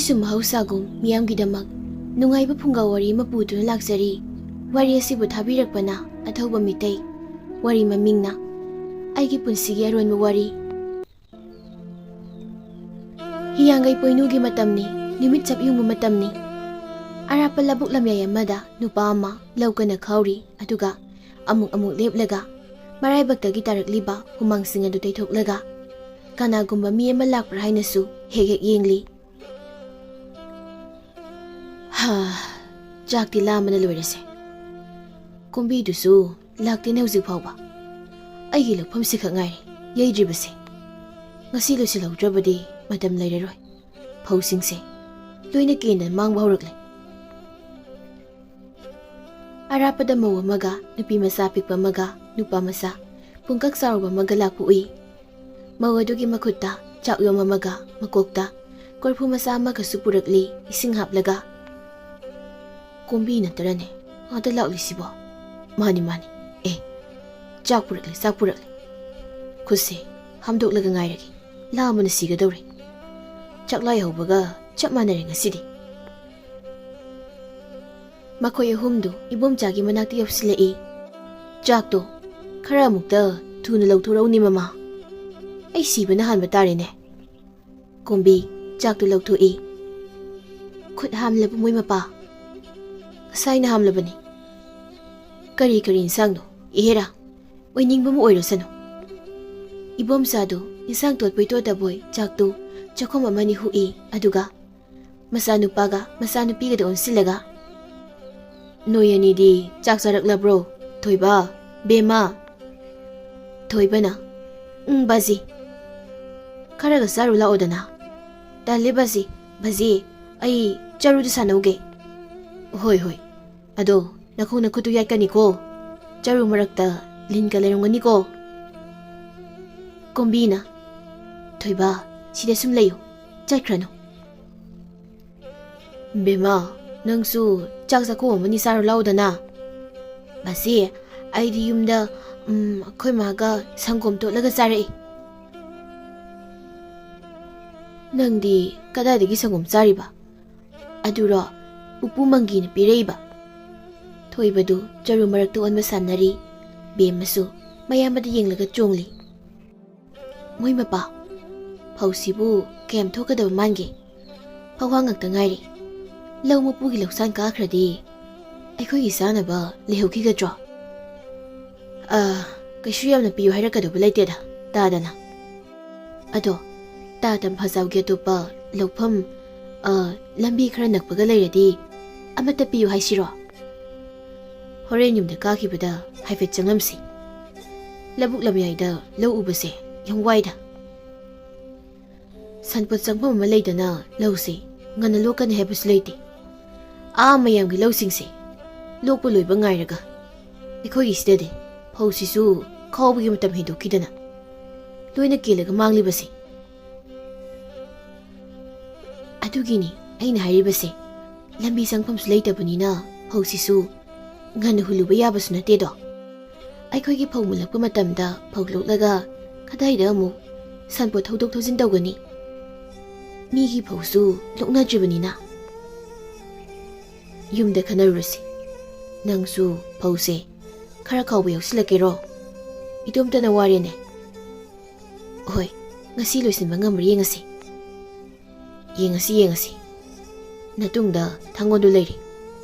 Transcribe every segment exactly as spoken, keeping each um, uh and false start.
ꯁꯨꯝ ꯃꯍꯧꯁꯥꯒꯨꯝ ꯃꯤꯌꯥꯝꯒꯤꯗꯃꯛ ꯅꯨꯡꯉꯥꯏꯕ ꯐꯨꯡꯒꯥ ꯋꯥꯔꯤ ꯑꯃ ꯄꯨꯗꯨꯅ ꯂꯥꯛꯆꯔꯤ꯫ ꯋꯥꯔꯤ ꯑꯁꯤꯕꯨ ꯊꯥꯕꯤꯔꯛꯄꯅ ꯑꯊꯧꯕ ꯃꯤꯇꯩ꯫ ꯋꯥꯔꯤ ꯃꯃꯤꯡꯅ ꯑꯩꯒꯤ ꯄꯨꯟꯁꯤꯒꯤ ꯑꯔꯣꯟꯕ ꯋꯥꯔꯤ꯫ ꯍꯤꯌꯥꯡꯒꯩ ꯄꯣꯏꯅꯨꯒꯤ ꯃꯇꯝꯅꯤ꯫ ꯅꯨꯃꯤꯠ ꯆꯞ ꯌꯨꯡꯕ ꯃꯇꯝꯅꯤ꯫ ꯑꯔꯥꯞꯄ ꯂꯧꯕꯨꯛ ꯂꯝꯌꯥꯏ ꯑꯃꯗ ꯅꯨꯄꯥ ꯑꯃ ꯂꯧ ꯀꯟꯅ ꯈꯥꯎꯔꯤ꯫ ꯑꯗꯨꯒ ꯑꯃꯨꯛ ꯑꯃꯨꯛ ꯂꯦꯞꯂꯒ ꯃꯔꯥꯏꯕꯛꯇꯒꯤ ꯇꯥꯔꯛꯂꯤꯕ ꯍꯨꯃꯥꯡꯁꯤꯡ ꯑꯗꯨ ꯇꯩꯊꯣꯛꯂꯒ ꯀꯅꯥꯒꯨꯝꯕ ꯃꯤ ꯑꯃ ꯂꯥꯛꯄ꯭ꯔꯥ ꯍꯥꯏꯅꯁꯨ ꯍꯦꯛ ꯍꯦꯛ ꯌꯦꯡꯂꯤ꯫ ꯍꯥ, ꯆꯥꯛꯇꯤ ꯂꯥꯝꯕꯅ ꯂꯣꯏꯔꯦꯁꯦ꯫ ꯀꯣꯝꯕꯤꯗꯨꯁꯨ ꯂꯥꯛꯇꯦꯅꯦ ꯍꯧꯖꯤꯛ ꯐꯥꯎꯕ꯫ ꯑꯩꯒꯤ ꯂꯧꯐꯝꯁꯤ ꯈꯛ ꯉꯥꯏꯔꯦ ꯌꯩꯗ꯭ꯔꯤꯕꯁꯦ꯫ ꯉꯁꯤ ꯂꯣꯏꯁꯤꯜꯍꯧꯗ꯭ꯔꯕꯗꯤ ꯃꯇꯝ ꯂꯩꯔꯔꯣꯏ꯫ ꯐꯧꯁꯤꯡꯁꯦ ꯂꯣꯏꯅ ꯀꯦꯟꯗꯅ ꯃꯥꯡꯕ ꯍꯧꯔꯛꯂꯦ꯫ ꯑꯔꯥꯞꯄꯗ ꯃꯧ ꯑꯃꯒ ꯅꯨꯄꯤ ꯃꯆꯥ ꯄꯤꯛꯄ ꯑꯃꯒ ꯅꯨꯄꯥ ꯃꯆꯥ ꯄꯨꯡꯀꯛ ꯆꯥꯎꯔꯕ ꯑꯃꯒ ꯂꯥꯛꯄ ꯎꯏ꯫ ꯃꯧ ꯑꯗꯨꯒꯤ ꯃꯈꯨꯠꯇ ꯆꯥꯛꯌꯣꯝ ꯑꯃꯒ ꯃꯀꯣꯛꯇ ꯀꯣꯔꯐꯨ ꯃꯆꯥ ꯑꯃꯒꯁꯨ ꯄꯨꯔꯛꯂꯤ, ꯏꯁꯤꯡ ꯍꯥꯞꯂꯒ꯫ "ꯀꯣꯝꯕꯤ ꯅꯠꯇ꯭ꯔꯅꯦ ꯑꯥꯗ ꯂꯥꯛꯂꯤꯁꯤꯕꯣ?" "ꯃꯥꯅꯤ, ꯃꯥꯅꯤ꯫ ꯑꯦ, ꯆꯥꯛ ꯄꯨꯔꯛꯂꯦ, ꯆꯥꯛ ꯄꯨꯔꯛꯂꯦ꯫ ꯈꯨꯠꯁꯦ ꯍꯥꯝꯗꯣꯛꯂꯒ ꯉꯥꯏꯔꯒꯦ꯫ ꯂꯥꯝꯕꯅ ꯁꯤꯒꯗꯧꯔꯦ꯫ ꯆꯥꯛꯂꯥꯏ ꯍꯧꯕꯒ ꯆꯞ ꯃꯥꯟꯅꯔꯦ ꯉꯁꯤꯗꯤ꯫" ꯃꯈꯣꯏ ꯑꯍꯨꯝꯗꯨ ꯏꯕꯣꯝꯆꯥꯒꯤ ꯃꯅꯥꯛꯇ ꯌꯧꯁꯤꯜꯂꯛꯏ꯫ "ꯆꯥꯛꯇꯣ ꯈꯔ ꯑꯃꯨꯛꯇ ꯊꯨꯅ ꯂꯧꯊꯣꯔꯛꯎꯅꯦ ꯃꯃꯥ꯫ ꯑꯩ ꯁꯤꯕꯅ ꯍꯥꯟꯕ ꯇꯥꯔꯦꯅꯦ꯫" ꯀꯣꯝꯕꯤ ꯆꯥꯛꯇꯨ ꯂꯧꯊꯣꯛꯏ꯫ "ꯈꯨꯠ ꯍꯥꯝꯂꯕ ꯃꯣꯏ ꯃꯄꯥ?" "ꯉꯁꯥꯏꯅ ꯍꯥꯝꯂꯕꯅꯤ꯫" "ꯀꯔꯤ ꯀꯔꯤ ꯏꯟꯁꯥꯡꯅꯣ? ꯏꯍꯦꯔꯥ, ꯑꯣꯏꯅꯤꯡꯕ ꯑꯃ ꯑꯣꯏꯔꯁꯅꯨ꯫" ꯏꯕꯣꯝꯆꯥꯗꯨ ꯏꯟꯁꯥꯡ ꯇꯣꯠꯄꯣꯏ ꯇꯣꯠꯇꯕꯣꯏ ꯆꯥꯛꯇꯨ ꯆꯥꯛꯈꯨꯝ ꯑꯃꯅꯤ ꯍꯨꯛꯏ꯫ ꯑꯗꯨꯒ ꯃꯆꯥꯅꯨꯄꯥꯒ ꯃꯆꯥꯅꯨꯄꯤꯒꯗ ꯑꯣꯟꯁꯤꯜꯂꯒ, "ꯅꯣꯏ ꯑꯅꯤꯗꯤ ꯆꯥꯛ ꯆꯥꯔꯛꯂꯕ꯭ꯔꯣ? ꯊꯣꯏꯕ, ꯕꯦꯝꯃ?" ꯊꯣꯏꯕꯅ, "ꯎꯝ, ꯕꯥꯖꯤ꯫ ꯈꯔꯒ ꯆꯥꯔꯨ ꯂꯥꯛꯑꯣꯗꯅ꯫" "ꯇꯜꯂꯦ ꯕꯥꯖꯤ꯫ ꯕꯥꯖꯤ, ꯑꯩ ꯆꯔꯨꯗ ꯁꯥꯟꯅꯧꯒꯦ꯫" "ꯍꯣꯏ, ꯍꯣꯏ꯫ ꯑꯗꯣ ꯅꯈꯣꯡ ꯅꯈꯨꯠꯇꯨ ꯌꯥꯠꯀꯅꯤꯀꯣ꯫ ꯆꯔꯨ ꯃꯔꯛꯇ ꯂꯤꯟꯒ ꯂꯩꯔꯝꯒꯅꯤꯀꯣ꯫" ꯀꯣꯝꯕꯤꯅ, "ꯊꯣꯏꯕ, ꯁꯤꯗ ꯁꯨꯝ ꯂꯩꯌꯨ, ꯆꯠꯈ꯭ꯔꯅꯨ꯫" "ꯕꯦꯝꯃ, ꯅꯪꯁꯨ ꯆꯥꯛ ꯆꯥꯛꯈꯣꯝ ꯑꯃꯅꯤ ꯆꯥꯔꯨ ꯂꯥꯎꯗꯅ꯫" "ꯃꯁꯤ ꯑꯩꯗꯤ ꯌꯨꯝꯗ, ꯎꯝ, ꯑꯩꯈꯣꯏ ꯃꯥꯒ ꯁꯪꯒꯣꯝ ꯇꯣꯠꯂꯒ ꯆꯥꯔꯛꯏ꯫" "ꯅꯪꯗꯤ ꯀꯗꯥꯏꯗꯒꯤ ꯁꯪꯒꯣꯝ ꯆꯥꯔꯤꯕ? ꯑꯗꯨꯔꯣ ꯄꯨꯄꯨ ꯃꯪꯒꯤꯅ ꯄꯤꯔꯛꯏꯕ?" ꯊꯣꯏꯕꯗꯨ ꯆꯔꯨ ꯃꯔꯛꯇ ꯑꯣꯟꯕ ꯁꯥꯟꯅꯔꯤ꯫ ꯕꯦꯝꯃꯁꯨ ꯃꯌꯥꯝꯕꯗ ꯌꯦꯡꯂꯒ ꯆꯣꯡꯂꯤ꯫ "ꯃꯣꯏ ꯃꯄꯥ, ꯐꯧꯁꯤꯕꯨ ꯀꯌꯥꯝ ꯊꯣꯛꯀꯗꯕ ꯃꯥꯟꯒꯦ? ꯐꯧꯍꯥ ꯉꯥꯛꯇ ꯉꯥꯏꯔꯦ꯫ ꯂꯧ ꯃꯄꯨꯒꯤ ꯂꯧꯁꯥꯟ ꯀꯥꯈ꯭ꯔꯗꯤ ꯑꯩꯈꯣꯏꯒꯤ ꯆꯥꯅꯕ ꯂꯩꯍꯧꯈꯤꯒꯗ꯭ꯔꯣ?" "ꯑ, ꯀꯩꯁꯨ ꯌꯥꯝꯅ ꯄꯤꯌꯨ ꯍꯥꯏꯔꯛꯀꯗꯧꯕ ꯂꯩꯇꯦꯗ, ꯇꯥꯗꯅ꯫ ꯑꯗꯣ ꯇꯥ ꯇꯝꯐꯥꯖꯥꯎꯒꯤ ꯑꯇꯣꯞꯄ ꯂꯧꯐꯝ, ꯑ, ꯂꯝꯕꯤ ꯈꯔ ꯅꯛꯄꯒ ꯂꯩꯔꯗꯤ ꯑꯃꯠꯇ ꯄꯤꯌꯨ ꯍꯥꯏꯁꯤꯔꯣ? ꯍꯣꯔꯦꯟ ꯌꯨꯝꯗ ꯀꯥꯈꯤꯕꯗ ꯍꯥꯏꯐꯦꯠ ꯆꯪꯂꯝꯁꯤ꯫ ꯂꯧꯕꯨꯛ ꯂꯝꯌꯥꯏꯗ ꯂꯧ ꯎꯕꯁꯦ ꯌꯥꯝ ꯋꯥꯏꯗ꯫ ꯁꯟꯄꯣꯠ ꯆꯪꯐꯝ ꯑꯃ ꯂꯩꯗꯅ ꯂꯧꯁꯦ ꯉꯟꯅ ꯂꯣꯛꯀꯅꯤ ꯍꯥꯏꯕꯁꯨ ꯂꯩꯇꯦ꯫ ꯑꯥ ꯃꯌꯥꯝꯒꯤ ꯂꯧꯁꯤꯡꯁꯦ ꯂꯣꯛꯄ ꯂꯣꯏꯕ ꯉꯥꯏꯔꯒ ꯑꯩꯈꯣꯏꯒꯤꯁꯤꯗꯗꯤ ꯐꯧꯁꯤꯁꯨ ꯈꯥꯎꯕꯒꯤ ꯃꯇꯝ ꯍꯦꯟꯗꯣꯛꯈꯤꯗꯅ ꯂꯣꯏꯅ ꯀꯦꯜꯂꯒ ꯃꯥꯡꯂꯤꯕꯁꯦ꯫ ꯑꯗꯨꯒꯤꯅꯤ ꯑꯩꯅ ꯍꯥꯏꯔꯤꯕꯁꯦ, ꯂꯝꯕꯤ ꯆꯪꯐꯝꯁꯨ ꯂꯩꯇꯕꯅꯤꯅ ꯐꯧꯁꯤꯁꯨ ꯉꯟꯅ ꯍꯨꯜꯂꯨꯕ ꯌꯥꯕꯁꯨ ꯅꯠꯇꯦꯗꯣ꯫ ꯑꯩꯈꯣꯏꯒꯤ ꯐꯧ ꯃꯨꯜꯂꯛꯄ ꯃꯇꯝꯗ ꯐꯧ ꯂꯣꯛꯂꯒ ꯀꯗꯥꯏꯗ ꯑꯃꯨꯛ ꯁꯟꯄꯣꯠ ꯊꯧꯗꯣꯛ ꯊꯧꯖꯤꯟ ꯇꯧꯒꯅꯤ? ꯃꯤꯒꯤ ꯐꯧꯁꯨ ꯂꯣꯛꯅꯗ꯭ꯔꯤꯕꯅꯤꯅ꯫ ꯌꯨꯝꯗ ꯈꯟꯅꯔꯨꯔꯁꯤ꯫ ꯅꯪꯁꯨ ꯐꯧꯁꯦ ꯈꯔ ꯈꯥꯎꯕ ꯌꯥꯎꯁꯤꯜꯂꯛꯀꯦꯔꯣ? ꯏꯇꯣꯝꯇꯅ ꯋꯥꯔꯦꯅꯦ꯫ ꯍꯣꯏ, ꯉꯁꯤ ꯂꯣꯏꯁꯤꯟꯕ ꯉꯝꯕ꯭ꯔꯥ ꯌꯦꯡꯉꯁꯤ꯫ ꯌꯦꯡꯉꯁꯤ, ꯌꯦꯡꯉꯁꯤ꯫ ꯅꯇꯨꯡꯗ ꯊꯥꯡꯒꯣꯟꯗꯨ ꯂꯩꯔꯤ꯫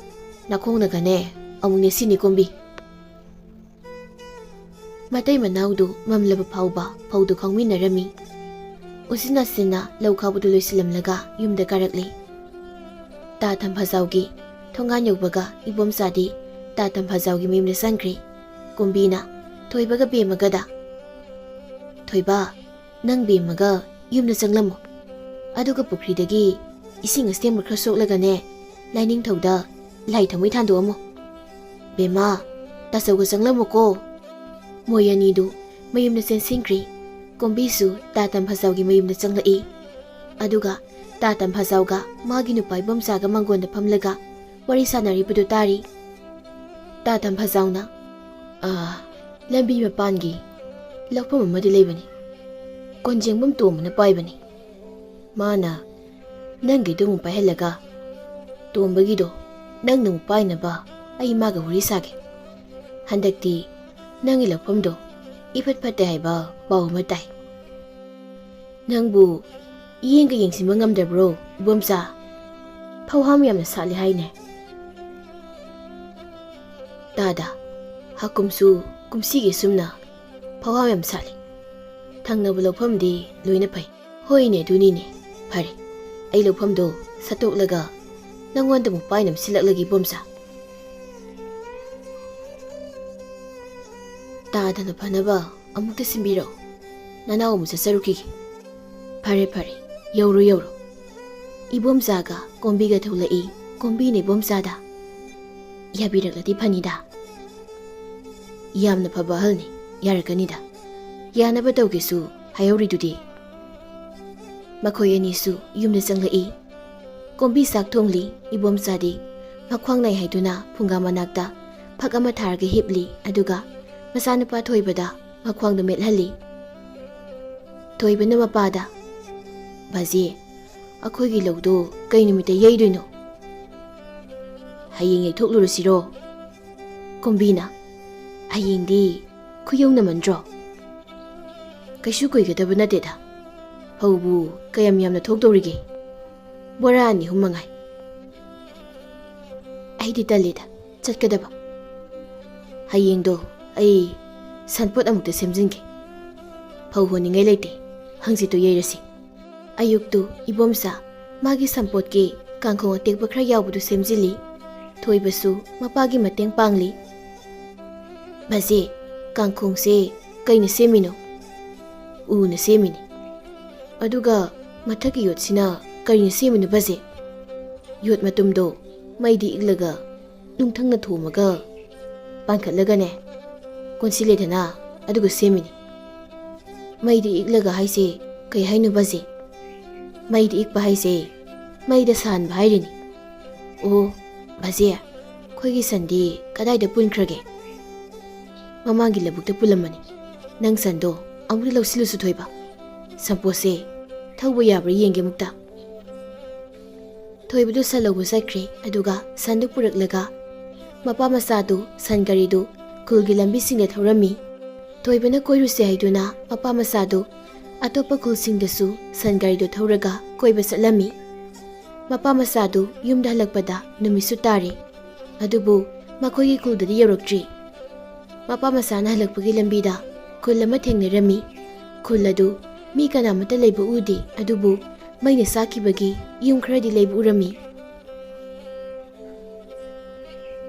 ꯅꯈꯣꯡꯅꯒꯅꯦ ꯑꯃꯨꯛ ꯅꯦꯠꯁꯤꯟꯅꯤ ꯀꯨꯝꯕꯤ꯫ ꯃꯇꯩ ꯃꯅꯥꯎꯗꯨ ꯃꯝꯂꯕ ꯐꯥꯎꯕ ꯐꯧꯗꯨ ꯈꯥꯎꯃꯤꯟꯅꯔꯝꯃꯤ꯫ ꯎꯆꯤꯟ ꯅꯥꯆꯤꯟꯅ ꯂꯧ ꯈꯥꯎꯕꯗꯨ ꯂꯣꯏꯁꯤꯜꯂꯝꯂꯒ ꯌꯨꯝꯗ ꯀꯥꯔꯛꯂꯤ꯫ ꯇꯥ ꯊꯝꯐꯥꯖꯥꯎꯒꯤ ꯊꯣꯡꯒꯥꯟ ꯌꯧꯕꯒ ꯏꯕꯣꯝꯆꯥꯗꯤ ꯇꯥ ꯊꯝꯐꯥꯖꯥꯎꯒꯤ ꯃꯌꯨꯝꯗ ꯆꯪꯈ꯭ꯔꯦ꯫ ꯀꯨꯝꯕꯤꯅ ꯊꯣꯏꯕꯒ ꯕꯦꯝꯃꯒꯗ, "ꯊꯣꯏꯕ, ꯅꯪ ꯕꯦꯝꯃꯒ ꯌꯨꯝꯗ ꯆꯪꯂꯝꯃꯣ꯫ ꯑꯗꯨꯒ ꯄꯨꯈ꯭ꯔꯤꯗꯒꯤ ꯏꯁꯤꯡ ꯑꯁꯦꯡꯕ ꯈꯔ ꯁꯣꯛꯂꯒꯅꯦ, ꯂꯥꯏꯅꯤꯡꯊꯧꯗ ꯂꯥꯏ ꯊꯥꯎꯃꯩ ꯊꯥꯟꯗꯣꯛꯑꯝꯃꯣ꯫ ꯕꯦꯝꯃ, ꯇꯥꯆꯧꯒ ꯆꯪꯂꯝꯃꯣꯀꯣ꯫" ꯃꯣꯏ ꯑꯅꯤꯗꯨ ꯃꯌꯨꯝꯗ ꯆꯦꯟꯁꯤꯟꯈ꯭ꯔꯦ꯫ ꯀꯣꯝꯕꯤꯁꯨ ꯇꯥ ꯇꯝꯐꯥꯖꯥꯎꯒꯤ ꯃꯌꯨꯝꯗ ꯆꯪꯂꯛꯏ꯫ ꯑꯗꯨꯒ ꯇꯥ ꯇꯝꯐꯥꯖꯥꯎꯒ ꯃꯥꯒꯤ ꯅꯨꯄꯥ ꯏꯕꯣꯝꯆꯥꯒ ꯃꯥꯡꯒꯣꯟꯗ ꯐꯝꯂꯒ ꯋꯥꯔꯤ ꯁꯥꯟꯅꯔꯤꯕꯗꯨ ꯇꯥꯔꯤ꯫ ꯇꯥ ꯇꯝꯐꯥꯖꯥꯎꯅ, "ꯑꯥ, ꯂꯝꯕꯤ ꯃꯄꯥꯟꯒꯤ ꯂꯧꯐꯝ ꯑꯃꯗꯤ ꯂꯩꯕꯅꯤ꯫ ꯀꯣꯟꯖꯦꯡꯕꯝ ꯇꯣꯝꯕꯅ ꯄꯥꯏꯕꯅꯤ꯫ ꯃꯥꯅ ꯅꯪꯒꯤꯗꯨ ꯑꯃꯨꯛ ꯄꯥꯏꯍꯜꯂꯒ, "ꯇꯣꯝꯕꯒꯤꯗꯣ ꯅꯪꯅ ꯑꯃꯨꯛ ꯄꯥꯏꯅꯕ ꯑꯩ ꯃꯥꯒ ꯋꯥꯔꯤ ꯁꯥꯒꯦ꯫ ꯍꯟꯗꯛꯇꯤ ꯅꯪꯒꯤ ꯂꯧꯐꯝꯗꯣ ꯏꯐꯠ ꯐꯠꯇꯦ ꯍꯥꯏꯕ ꯄꯥꯎ ꯑꯃ ꯇꯥꯏ꯫ ꯅꯪꯕꯨ ꯌꯦꯡꯒ ꯌꯦꯡꯁꯤꯟꯕ ꯉꯝꯗ꯭ꯔꯕ꯭ꯔꯣ, ꯏꯕꯣꯝꯆꯥ? ꯐꯧꯍꯥꯝ ꯌꯥꯝꯅ ꯁꯥꯠꯂꯤ ꯍꯥꯏꯅꯦ?" "ꯇꯥꯗ, ꯍꯥꯀꯨꯝꯁꯨ ꯀꯨꯝꯁꯤꯒꯤ ꯁꯨꯝꯅ ꯐꯧꯍꯥꯝ ꯌꯥꯝ ꯁꯥꯠꯂꯤ꯫ ꯊꯪꯅꯕ ꯂꯧꯐꯝꯗꯤ ꯂꯣꯏꯅ ꯐꯩ꯫" "ꯍꯣꯏꯅꯦ, ꯑꯗꯨꯅꯤꯅꯦ꯫ ꯐꯔꯦ, ꯑꯩ ꯂꯧꯐꯝꯗꯣ ꯁꯠꯇꯣꯛꯂꯒ ꯅꯪꯉꯣꯟꯗ ꯑꯃꯨꯛ ꯄꯥꯏꯅꯕ ꯁꯤꯜꯂꯛꯂꯒꯦ, ꯏꯕꯣꯝꯆꯥ꯫ ꯇꯥꯗꯅ ꯐꯅꯕ ꯑꯃꯨꯛꯇ ꯁꯤꯟꯕꯤꯔꯛꯎ꯫ ꯅꯅꯥꯎ ꯑꯃꯨꯛ ꯆꯠꯆꯔꯨꯈꯤꯒꯦ꯫" "ꯐꯔꯦ, ꯐꯔꯦ, ꯌꯧꯔꯣ, ꯌꯧꯔꯣ꯫" ꯏꯕꯣꯝꯆꯥꯒ ꯀꯣꯝꯕꯤꯒ ꯊꯣꯛꯂꯛꯏ꯫ ꯀꯣꯝꯕꯤꯅ ꯏꯕꯣꯝꯆꯥꯗ, "ꯌꯥꯕꯤꯔꯛꯂꯗꯤ ꯐꯅꯤꯗ꯫" "ꯌꯥꯝꯅ ꯐꯕ ꯑꯍꯜꯅꯤ, ꯌꯥꯔꯛꯀꯅꯤꯗ꯫ ꯌꯥꯅꯕ ꯇꯧꯒꯦꯁꯨ ꯍꯥꯏꯍꯧꯔꯤꯗꯨꯗꯤ꯫" ꯃꯈꯣꯏ ꯑꯅꯤꯁꯨ ꯌꯨꯝꯗ ꯆꯪꯂꯛꯏ꯫ ꯀꯣꯝꯕꯤ ꯆꯥꯛ ꯊꯣꯡꯂꯤ꯫ ꯏꯕꯣꯝꯆꯥꯗꯤ ꯃꯈ꯭ꯋꯥꯡ ꯅꯥꯏ ꯍꯥꯏꯗꯨꯅ ꯐꯨꯡꯒꯥ ꯃꯅꯥꯛꯇ ꯐꯛ ꯑꯃ ꯊꯥꯔꯒ ꯍꯤꯞꯂꯤ꯫ ꯑꯗꯨꯒ ꯃꯆꯥꯅꯨꯄꯥ ꯊꯣꯏꯕꯗ ꯃꯈ꯭ꯋꯥꯡꯗꯨ ꯃꯦꯠꯍꯜꯂꯤ꯫ ꯊꯣꯏꯕꯅ ꯃꯄꯥꯗ, "ꯕꯥꯖꯤ, ꯑꯩꯈꯣꯏꯒꯤ ꯂꯧꯗꯣ ꯀꯩ ꯅꯨꯃꯤꯠꯇ ꯌꯩꯗꯣꯏꯅꯣ?" "ꯍꯌꯦꯡ ꯌꯩꯊꯣꯛꯂꯨꯔꯁꯤꯔꯣ?" ꯀꯣꯝꯕꯤꯅ, "ꯍꯌꯦꯡꯗꯤ ꯈꯨꯌꯧꯅꯃꯟꯗ꯭ꯔꯣ?" "ꯀꯩꯁꯨ ꯀꯨꯏꯒꯗꯕ ꯅꯠꯇꯦꯗ꯫ ꯐꯧꯕꯨ ꯀꯌꯥꯝ ꯌꯥꯝꯅ ꯊꯣꯛꯇꯧꯔꯤꯒꯦ? ꯕꯣꯔꯥ ꯑꯅꯤ ꯑꯍꯨꯝ ꯃꯉꯥꯏ꯫" "ꯑꯩꯗꯤ ꯇꯜꯂꯤꯗ ꯆꯠꯀꯗꯕ꯫ ꯍꯌꯦꯡꯗꯣ ꯑꯩ ꯁꯟꯄꯣꯠ ꯑꯃꯨꯛꯇ ꯁꯦꯝꯖꯤꯟꯒꯦ꯫ ꯐꯧ ꯍꯣꯟꯅꯤꯡꯉꯥꯏ ꯂꯩꯇꯦ, ꯍꯪꯆꯤꯠꯇꯨ ꯌꯩꯔꯁꯤ꯫" ꯑꯌꯨꯛꯇꯨ ꯏꯕꯣꯝꯆꯥ ꯃꯥꯒꯤ ꯁꯟꯄꯣꯠꯀꯤ ꯀꯥꯡꯈꯣꯡ ꯑꯇꯦꯛꯄ ꯈꯔ ꯌꯥꯎꯕꯗꯨ ꯁꯦꯝꯖꯤꯜꯂꯤ꯫ ꯊꯣꯏꯕꯁꯨ ꯃꯄꯥꯒꯤ ꯃꯇꯦꯡ ꯄꯥꯡꯂꯤ꯫ "ꯕꯥꯖꯤ, ꯀꯥꯡꯈꯣꯡꯁꯦ ꯀꯩꯅ ꯁꯦꯝꯃꯤꯅꯣ?" "ꯎꯅ ꯁꯦꯝꯃꯤꯅꯤ꯫" "ꯑꯗꯨꯒ ꯃꯊꯛꯀꯤ ꯌꯣꯠꯁꯤꯅ ꯀꯔꯤꯅ ꯁꯦꯝꯃꯤꯅꯣ, ꯕꯥꯖꯤ?" "ꯌꯣꯠ ꯃꯇꯨꯝꯗꯣ ꯃꯩꯗ ꯏꯛꯂꯒ ꯅꯨꯡꯊꯪꯅ ꯊꯣꯝꯃꯒ ꯄꯥꯟꯈꯠꯂꯒꯅꯦ, ꯀꯣꯟꯁꯤꯜꯂꯦꯗꯅ, ꯑꯗꯨꯒ ꯁꯦꯝꯃꯤꯅꯤ꯫" "ꯃꯩꯗ ꯏꯛꯂꯒ ꯍꯥꯏꯁꯦ ꯀꯩ ꯍꯥꯏꯅꯣ, ꯕꯥꯖꯤ?" "ꯃꯩꯗ ꯏꯛꯄ ꯍꯥꯏꯁꯦ ꯃꯩꯗ ꯁꯥꯍꯟꯕ ꯍꯥꯏꯔꯤꯅꯤ꯫" "ꯑꯣ, ꯕꯥꯖꯤ, ꯑꯩꯈꯣꯏꯒꯤ ꯁꯟꯗꯤ ꯀꯗꯥꯏꯗ ꯄꯨꯟꯈ꯭ꯔꯒꯦ?" "ꯃꯃꯥꯡꯒꯤ ꯂꯧꯕꯨꯛꯇ ꯄꯨꯜꯂꯝꯃꯅꯤ꯫ ꯅꯪ ꯁꯟꯗꯣ ꯑꯃꯨꯛꯇ ꯂꯧꯁꯤꯜꯂꯨꯁꯨ, ꯊꯣꯏꯕ꯫ ꯁꯟꯄꯣꯠꯁꯦ ꯊꯧꯕ ꯌꯥꯕ꯭ꯔꯥ ꯌꯦꯡꯒꯦ ꯑꯃꯨꯛꯇ꯫ ꯊꯣꯏꯕꯗꯨ ꯁꯟ ꯂꯧꯕ ꯆꯠꯈ꯭ꯔꯦ꯫ ꯑꯗꯨꯒ ꯁꯟꯗꯨ ꯄꯨꯔꯛꯂꯒ ꯃꯄꯥ ꯃꯆꯥꯗꯨ ꯁꯟ ꯒꯥꯔꯤꯗꯨ ꯈꯨꯜꯒꯤ ꯂꯝꯕꯤꯁꯤꯡꯗ ꯊꯧꯔꯝꯃꯤ꯫ ꯊꯣꯏꯕꯅ ꯀꯣꯏꯔꯨꯁꯦ ꯍꯥꯏꯗꯨꯅ ꯃꯄꯥ ꯃꯆꯥꯗꯨ ꯑꯇꯣꯞꯄ ꯈꯨꯜꯁꯤꯡꯗꯁꯨ ꯁꯟ ꯒꯥꯔꯤꯗꯨ ꯊꯧꯔꯒ ꯀꯣꯏꯕ ꯆꯠꯂꯝꯃꯤ꯫ ꯃꯄꯥ ꯃꯆꯥꯗꯨ ꯌꯨꯝꯗ ꯍꯜꯂꯛꯄꯗ ꯅꯨꯃꯤꯠꯁꯨ ꯇꯥꯔꯦ꯫ ꯑꯗꯨꯕꯨ ꯃꯈꯣꯏꯒꯤ ꯈꯨꯜꯗꯗꯤ ꯌꯧꯔꯛꯇ꯭ꯔꯤ꯫ ꯃꯄꯥ ꯃꯆꯥꯅ ꯍꯜꯂꯛꯄꯒꯤ ꯂꯝꯕꯤꯗ ꯈꯨꯜ ꯑꯃ ꯊꯦꯡꯅꯔꯝꯃꯤ꯫ ꯈꯨꯜ ꯑꯗꯨ ꯃꯤ ꯀꯅꯥꯃꯠꯇ ꯂꯩꯕ ꯎꯗꯦ, ꯑꯗꯨꯕꯨ ꯃꯩꯅ ꯆꯥꯛꯈꯤꯕꯒꯤ ꯌꯨꯝ ꯈꯔꯗꯤ ꯂꯩꯕ ꯎꯔꯝꯃꯤ꯫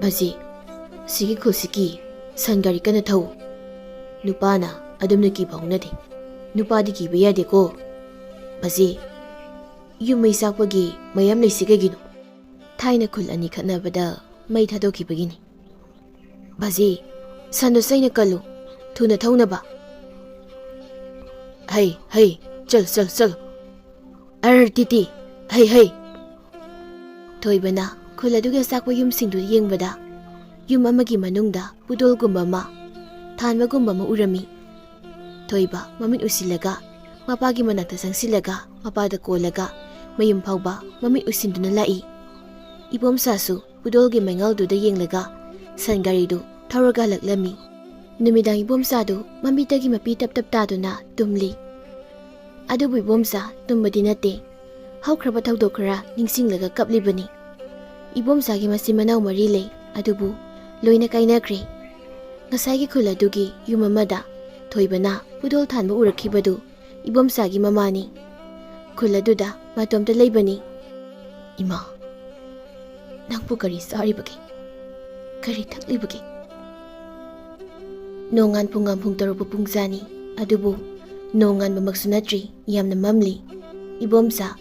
"ꯕꯖꯤ, ꯁꯤꯒꯤ ꯈꯨꯜꯁꯤ ꯀꯤ, ꯁꯟ ꯒꯥꯔꯤ ꯀꯟꯅ ꯊꯧ꯫ ꯅꯨꯄꯥꯅ ꯑꯗꯨꯝꯅ ꯀꯤꯕ ꯍꯧꯅꯗꯦ꯫ ꯅꯨꯄꯥꯗꯤ ꯀꯤꯕ ꯌꯥꯗꯦꯀꯣ꯫ ꯕꯖꯤ, ꯌꯨꯝ ꯃꯩ ꯆꯥꯛꯄꯒꯤ ꯃꯌꯥꯝ ꯂꯩꯁꯤ ꯀꯩꯒꯤꯅꯣ?" ꯊꯥꯏꯅ ꯈꯨꯜ ꯑꯅꯤ ꯈꯠꯅꯕꯗ ꯃꯩ ꯊꯥꯗꯣꯛꯈꯤꯕꯒꯤꯅꯤ꯫ "ꯕꯖꯤ, ꯁꯟꯗꯣ ꯆꯩꯅ ꯀꯜꯂꯨ, ꯊꯨꯅ ꯊꯧꯅꯕ꯫ ꯍꯩ, ꯍꯩ, ꯆꯜ, ꯆꯜ, ꯆꯜ꯫ ꯑꯔ ꯇꯤ ꯇꯤ, ꯍꯩ, ꯍꯩ꯫" ꯊꯣꯏꯕꯅ ꯈꯨꯜ ꯑꯗꯨꯒꯤ ꯑꯆꯥꯛꯄ ꯌꯨꯝꯁꯤꯡꯗꯨ ꯌꯦꯡꯕꯗ, ꯌꯨꯝ ꯑꯃꯒꯤ ꯃꯅꯨꯡꯗ ꯄꯨꯗꯣꯜꯒꯨꯝꯕ ꯑꯃ, ꯊꯥꯟꯕꯒꯨꯝꯕ ꯑꯃ ꯎꯔꯝꯃꯤ꯫ ꯊꯣꯏꯕ ꯃꯃꯤꯠ ꯎꯏꯁꯤꯜꯂꯒ ꯃꯄꯥꯒꯤ ꯃꯅꯥꯛꯇ ꯆꯪꯁꯤꯜꯂꯒ ꯃꯄꯥꯗ ꯀꯣꯜꯂꯒ ꯃꯌꯨꯝ ꯐꯥꯎꯕ ꯃꯃꯤꯠ ꯎꯏꯁꯤꯟꯗꯨꯅ ꯂꯥꯛꯏ꯫ ꯏꯕꯣꯝꯆꯥꯁꯨ ꯄꯨꯗꯣꯜꯒꯤ ꯃꯩꯉꯥꯜꯗꯨꯗ ꯌꯦꯡꯂꯒ ꯁꯟ ꯒꯥꯔꯤꯗꯨ ꯊꯧꯔꯒ ꯍꯜꯂꯛꯂꯝꯃꯤ꯫ ꯅꯨꯃꯤꯗꯥꯡ ꯏꯕꯣꯝꯆꯥꯗꯨ ꯃꯃꯤꯠꯇꯒꯤ ꯃꯄꯤ ꯇꯞ ꯇꯞ ꯇꯥꯗꯨꯅ ꯇꯨꯝꯂꯤ꯫ ꯑꯗꯨꯕꯨ ꯏꯕꯣꯝꯆꯥ ꯇꯨꯝꯕꯗꯤ ꯅꯠꯇꯦ꯫ ꯍꯧꯈ꯭ꯔꯕ ꯊꯧꯗꯣꯛ ꯈꯔ ꯅꯤꯡꯁꯤꯡꯂꯒ ꯀꯞꯂꯤꯕꯅꯤ꯫ ꯏꯕꯣꯝꯆꯥꯒꯤ ꯃꯆꯤꯟ ꯃꯅꯥꯎ ꯃꯔꯤ ꯂꯩ, ꯑꯗꯨꯕꯨ ꯂꯣꯏꯅ ꯀꯥꯏꯅꯈ꯭ꯔꯦ꯫ ꯉꯁꯥꯏꯒꯤ ꯈꯨꯜ ꯑꯗꯨꯒꯤ ꯌꯨꯝ ꯑꯃꯗ ꯊꯣꯏꯕꯅ ꯄꯨꯗꯣꯜ ꯊꯥꯟꯕ ꯎꯔꯛꯈꯤꯕꯗꯨ ꯏꯕꯣꯝꯆꯥꯒꯤ ꯃꯃꯥꯅꯤ꯫ ꯈꯨꯜ ꯑꯗꯨꯗ ꯃꯇꯣꯝꯇ ꯂꯩꯕꯅꯤ꯫ "ꯏꯃꯥ, ꯅꯪꯕꯨ ꯀꯔꯤ ꯆꯥꯔꯤꯕꯒꯦ? ꯀꯔꯤ ꯊꯛꯂꯤꯕꯒꯦ?" ꯅꯣꯡꯉꯥꯟ ꯄꯨꯡꯉꯥꯟ ꯄꯨꯡ ꯇꯔꯨꯛꯄꯨ ꯄꯨꯡ ꯆꯥꯅꯤ, ꯑꯗꯨꯕꯨ ꯅꯣꯡꯉꯥꯟꯕꯃꯛꯁꯨ ꯅꯠꯇ꯭ꯔꯤ, ꯌꯥꯝꯅ ꯃꯝꯂꯤ꯫ ꯏꯕꯣꯝꯆꯥ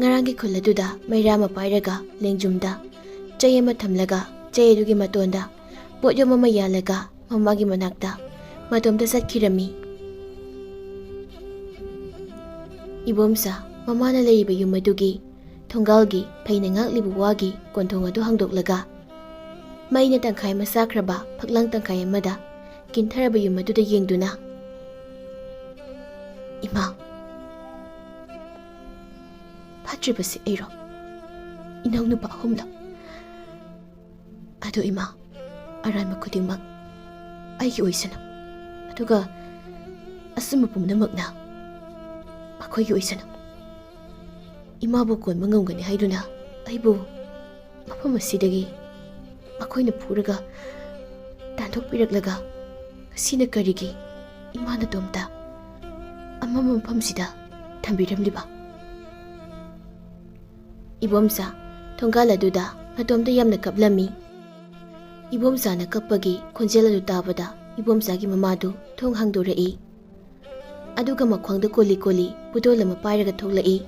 ꯉꯔꯥꯡꯒꯤ ꯈꯨꯜ ꯑꯗꯨꯗ ꯃꯩꯔꯥ ꯑꯃ ꯄꯥꯏꯔꯒ ꯂꯦꯡꯖꯨꯝꯗ ꯆꯩ ꯑꯃ ꯊꯝꯂꯒ ꯆꯩ ꯑꯗꯨꯒꯤ ꯃꯇꯣꯟꯗ ꯄꯣꯠꯌꯣꯝ ꯑꯃ ꯌꯥꯜꯂꯒ ꯃꯃꯥꯒꯤ ꯃꯅꯥꯛꯇ ꯃꯇꯣꯝꯇ ꯆꯠꯈꯤꯔꯝꯃꯤ꯫ ꯏꯕꯣꯝꯆꯥ ꯃꯃꯥꯅ ꯂꯩꯔꯤꯕ ꯌꯨꯝ ꯑꯗꯨꯒꯤ ꯊꯣꯡꯒꯥꯜꯒꯤ ꯐꯩꯅ ꯉꯥꯛꯂꯤꯕ ꯋꯥꯒꯤ ꯀꯣꯟꯊꯣꯡ ꯑꯗꯨ ꯍꯥꯡꯗꯣꯛꯂꯒ ꯃꯩꯅ ꯇꯪꯈꯥꯏ ꯑꯃ ꯆꯥꯈ꯭ꯔꯕ ꯐꯛꯂꯥꯡ ꯇꯪꯈꯥꯏ ꯑꯃꯗ ꯀꯤꯟꯊꯔꯕ ꯌꯨꯝ ꯑꯗꯨꯗ ꯌꯦꯡꯗꯨꯅ, "ꯏꯃꯥ, ꯆꯠꯇ꯭ꯔꯤꯕꯁꯤ ꯑꯩꯔꯣ? ꯏꯅꯥꯎꯅꯨꯄꯥ ꯑꯍꯨꯝꯂꯣ? ꯑꯗꯨ ꯏꯃꯥ, ꯑꯔꯥꯟꯕ ꯈꯨꯗꯤꯡꯃꯛ ꯑꯩꯒꯤ ꯑꯣꯏꯁꯅꯨ, ꯑꯗꯨꯒ ꯑꯆꯨꯝꯕ ꯄꯨꯝꯅꯃꯛꯅ ꯃꯈꯣꯏꯒꯤ ꯑꯣꯏꯁꯅꯨ꯫ ꯏꯃꯥꯕꯨ ꯀꯣꯟꯕ ꯉꯝꯒꯅꯤ ꯍꯥꯏꯗꯨꯅ ꯑꯩꯕꯨ ꯃꯐꯝ ꯑꯁꯤꯗꯒꯤ ꯃꯈꯣꯏꯅ ꯐꯨꯔꯒ ꯇꯥꯟꯊꯣꯛꯄꯤꯔꯛꯂꯒ ꯉꯁꯤꯅ ꯀꯔꯤꯒꯤ ꯏꯃꯥ ꯅꯇꯣꯝꯇ ꯑꯃꯝꯕ ꯃꯐꯝꯁꯤꯗ ꯊꯝꯕꯤꯔꯝꯂꯤꯕ? ꯏꯕꯣꯝꯆꯥ ꯊꯣꯡꯒꯥꯜ ꯑꯗꯨꯗ ꯃꯇꯣꯝꯇ ꯌꯥꯝꯅ ꯀꯞꯂꯝꯃꯤ꯫ ꯏꯕꯣꯝꯆꯥꯅ ꯀꯞꯄꯒꯤ ꯈꯣꯟꯖꯦꯜ ꯑꯗꯨ ꯇꯥꯕꯗ ꯏꯕꯣꯝꯆꯥꯒꯤ ꯃꯃꯥꯗꯨ ꯊꯣꯡ ꯍꯥꯡꯗꯣꯔꯛꯏ꯫ ꯑꯗꯨꯒ ꯃꯈ꯭ꯋꯥꯡꯗ ꯀꯣꯂꯤ ꯀꯣꯂꯤ ꯄꯨꯗꯣꯜ ꯑꯃ ꯄꯥꯏꯔꯒ ꯊꯣꯛꯂꯛꯏ꯫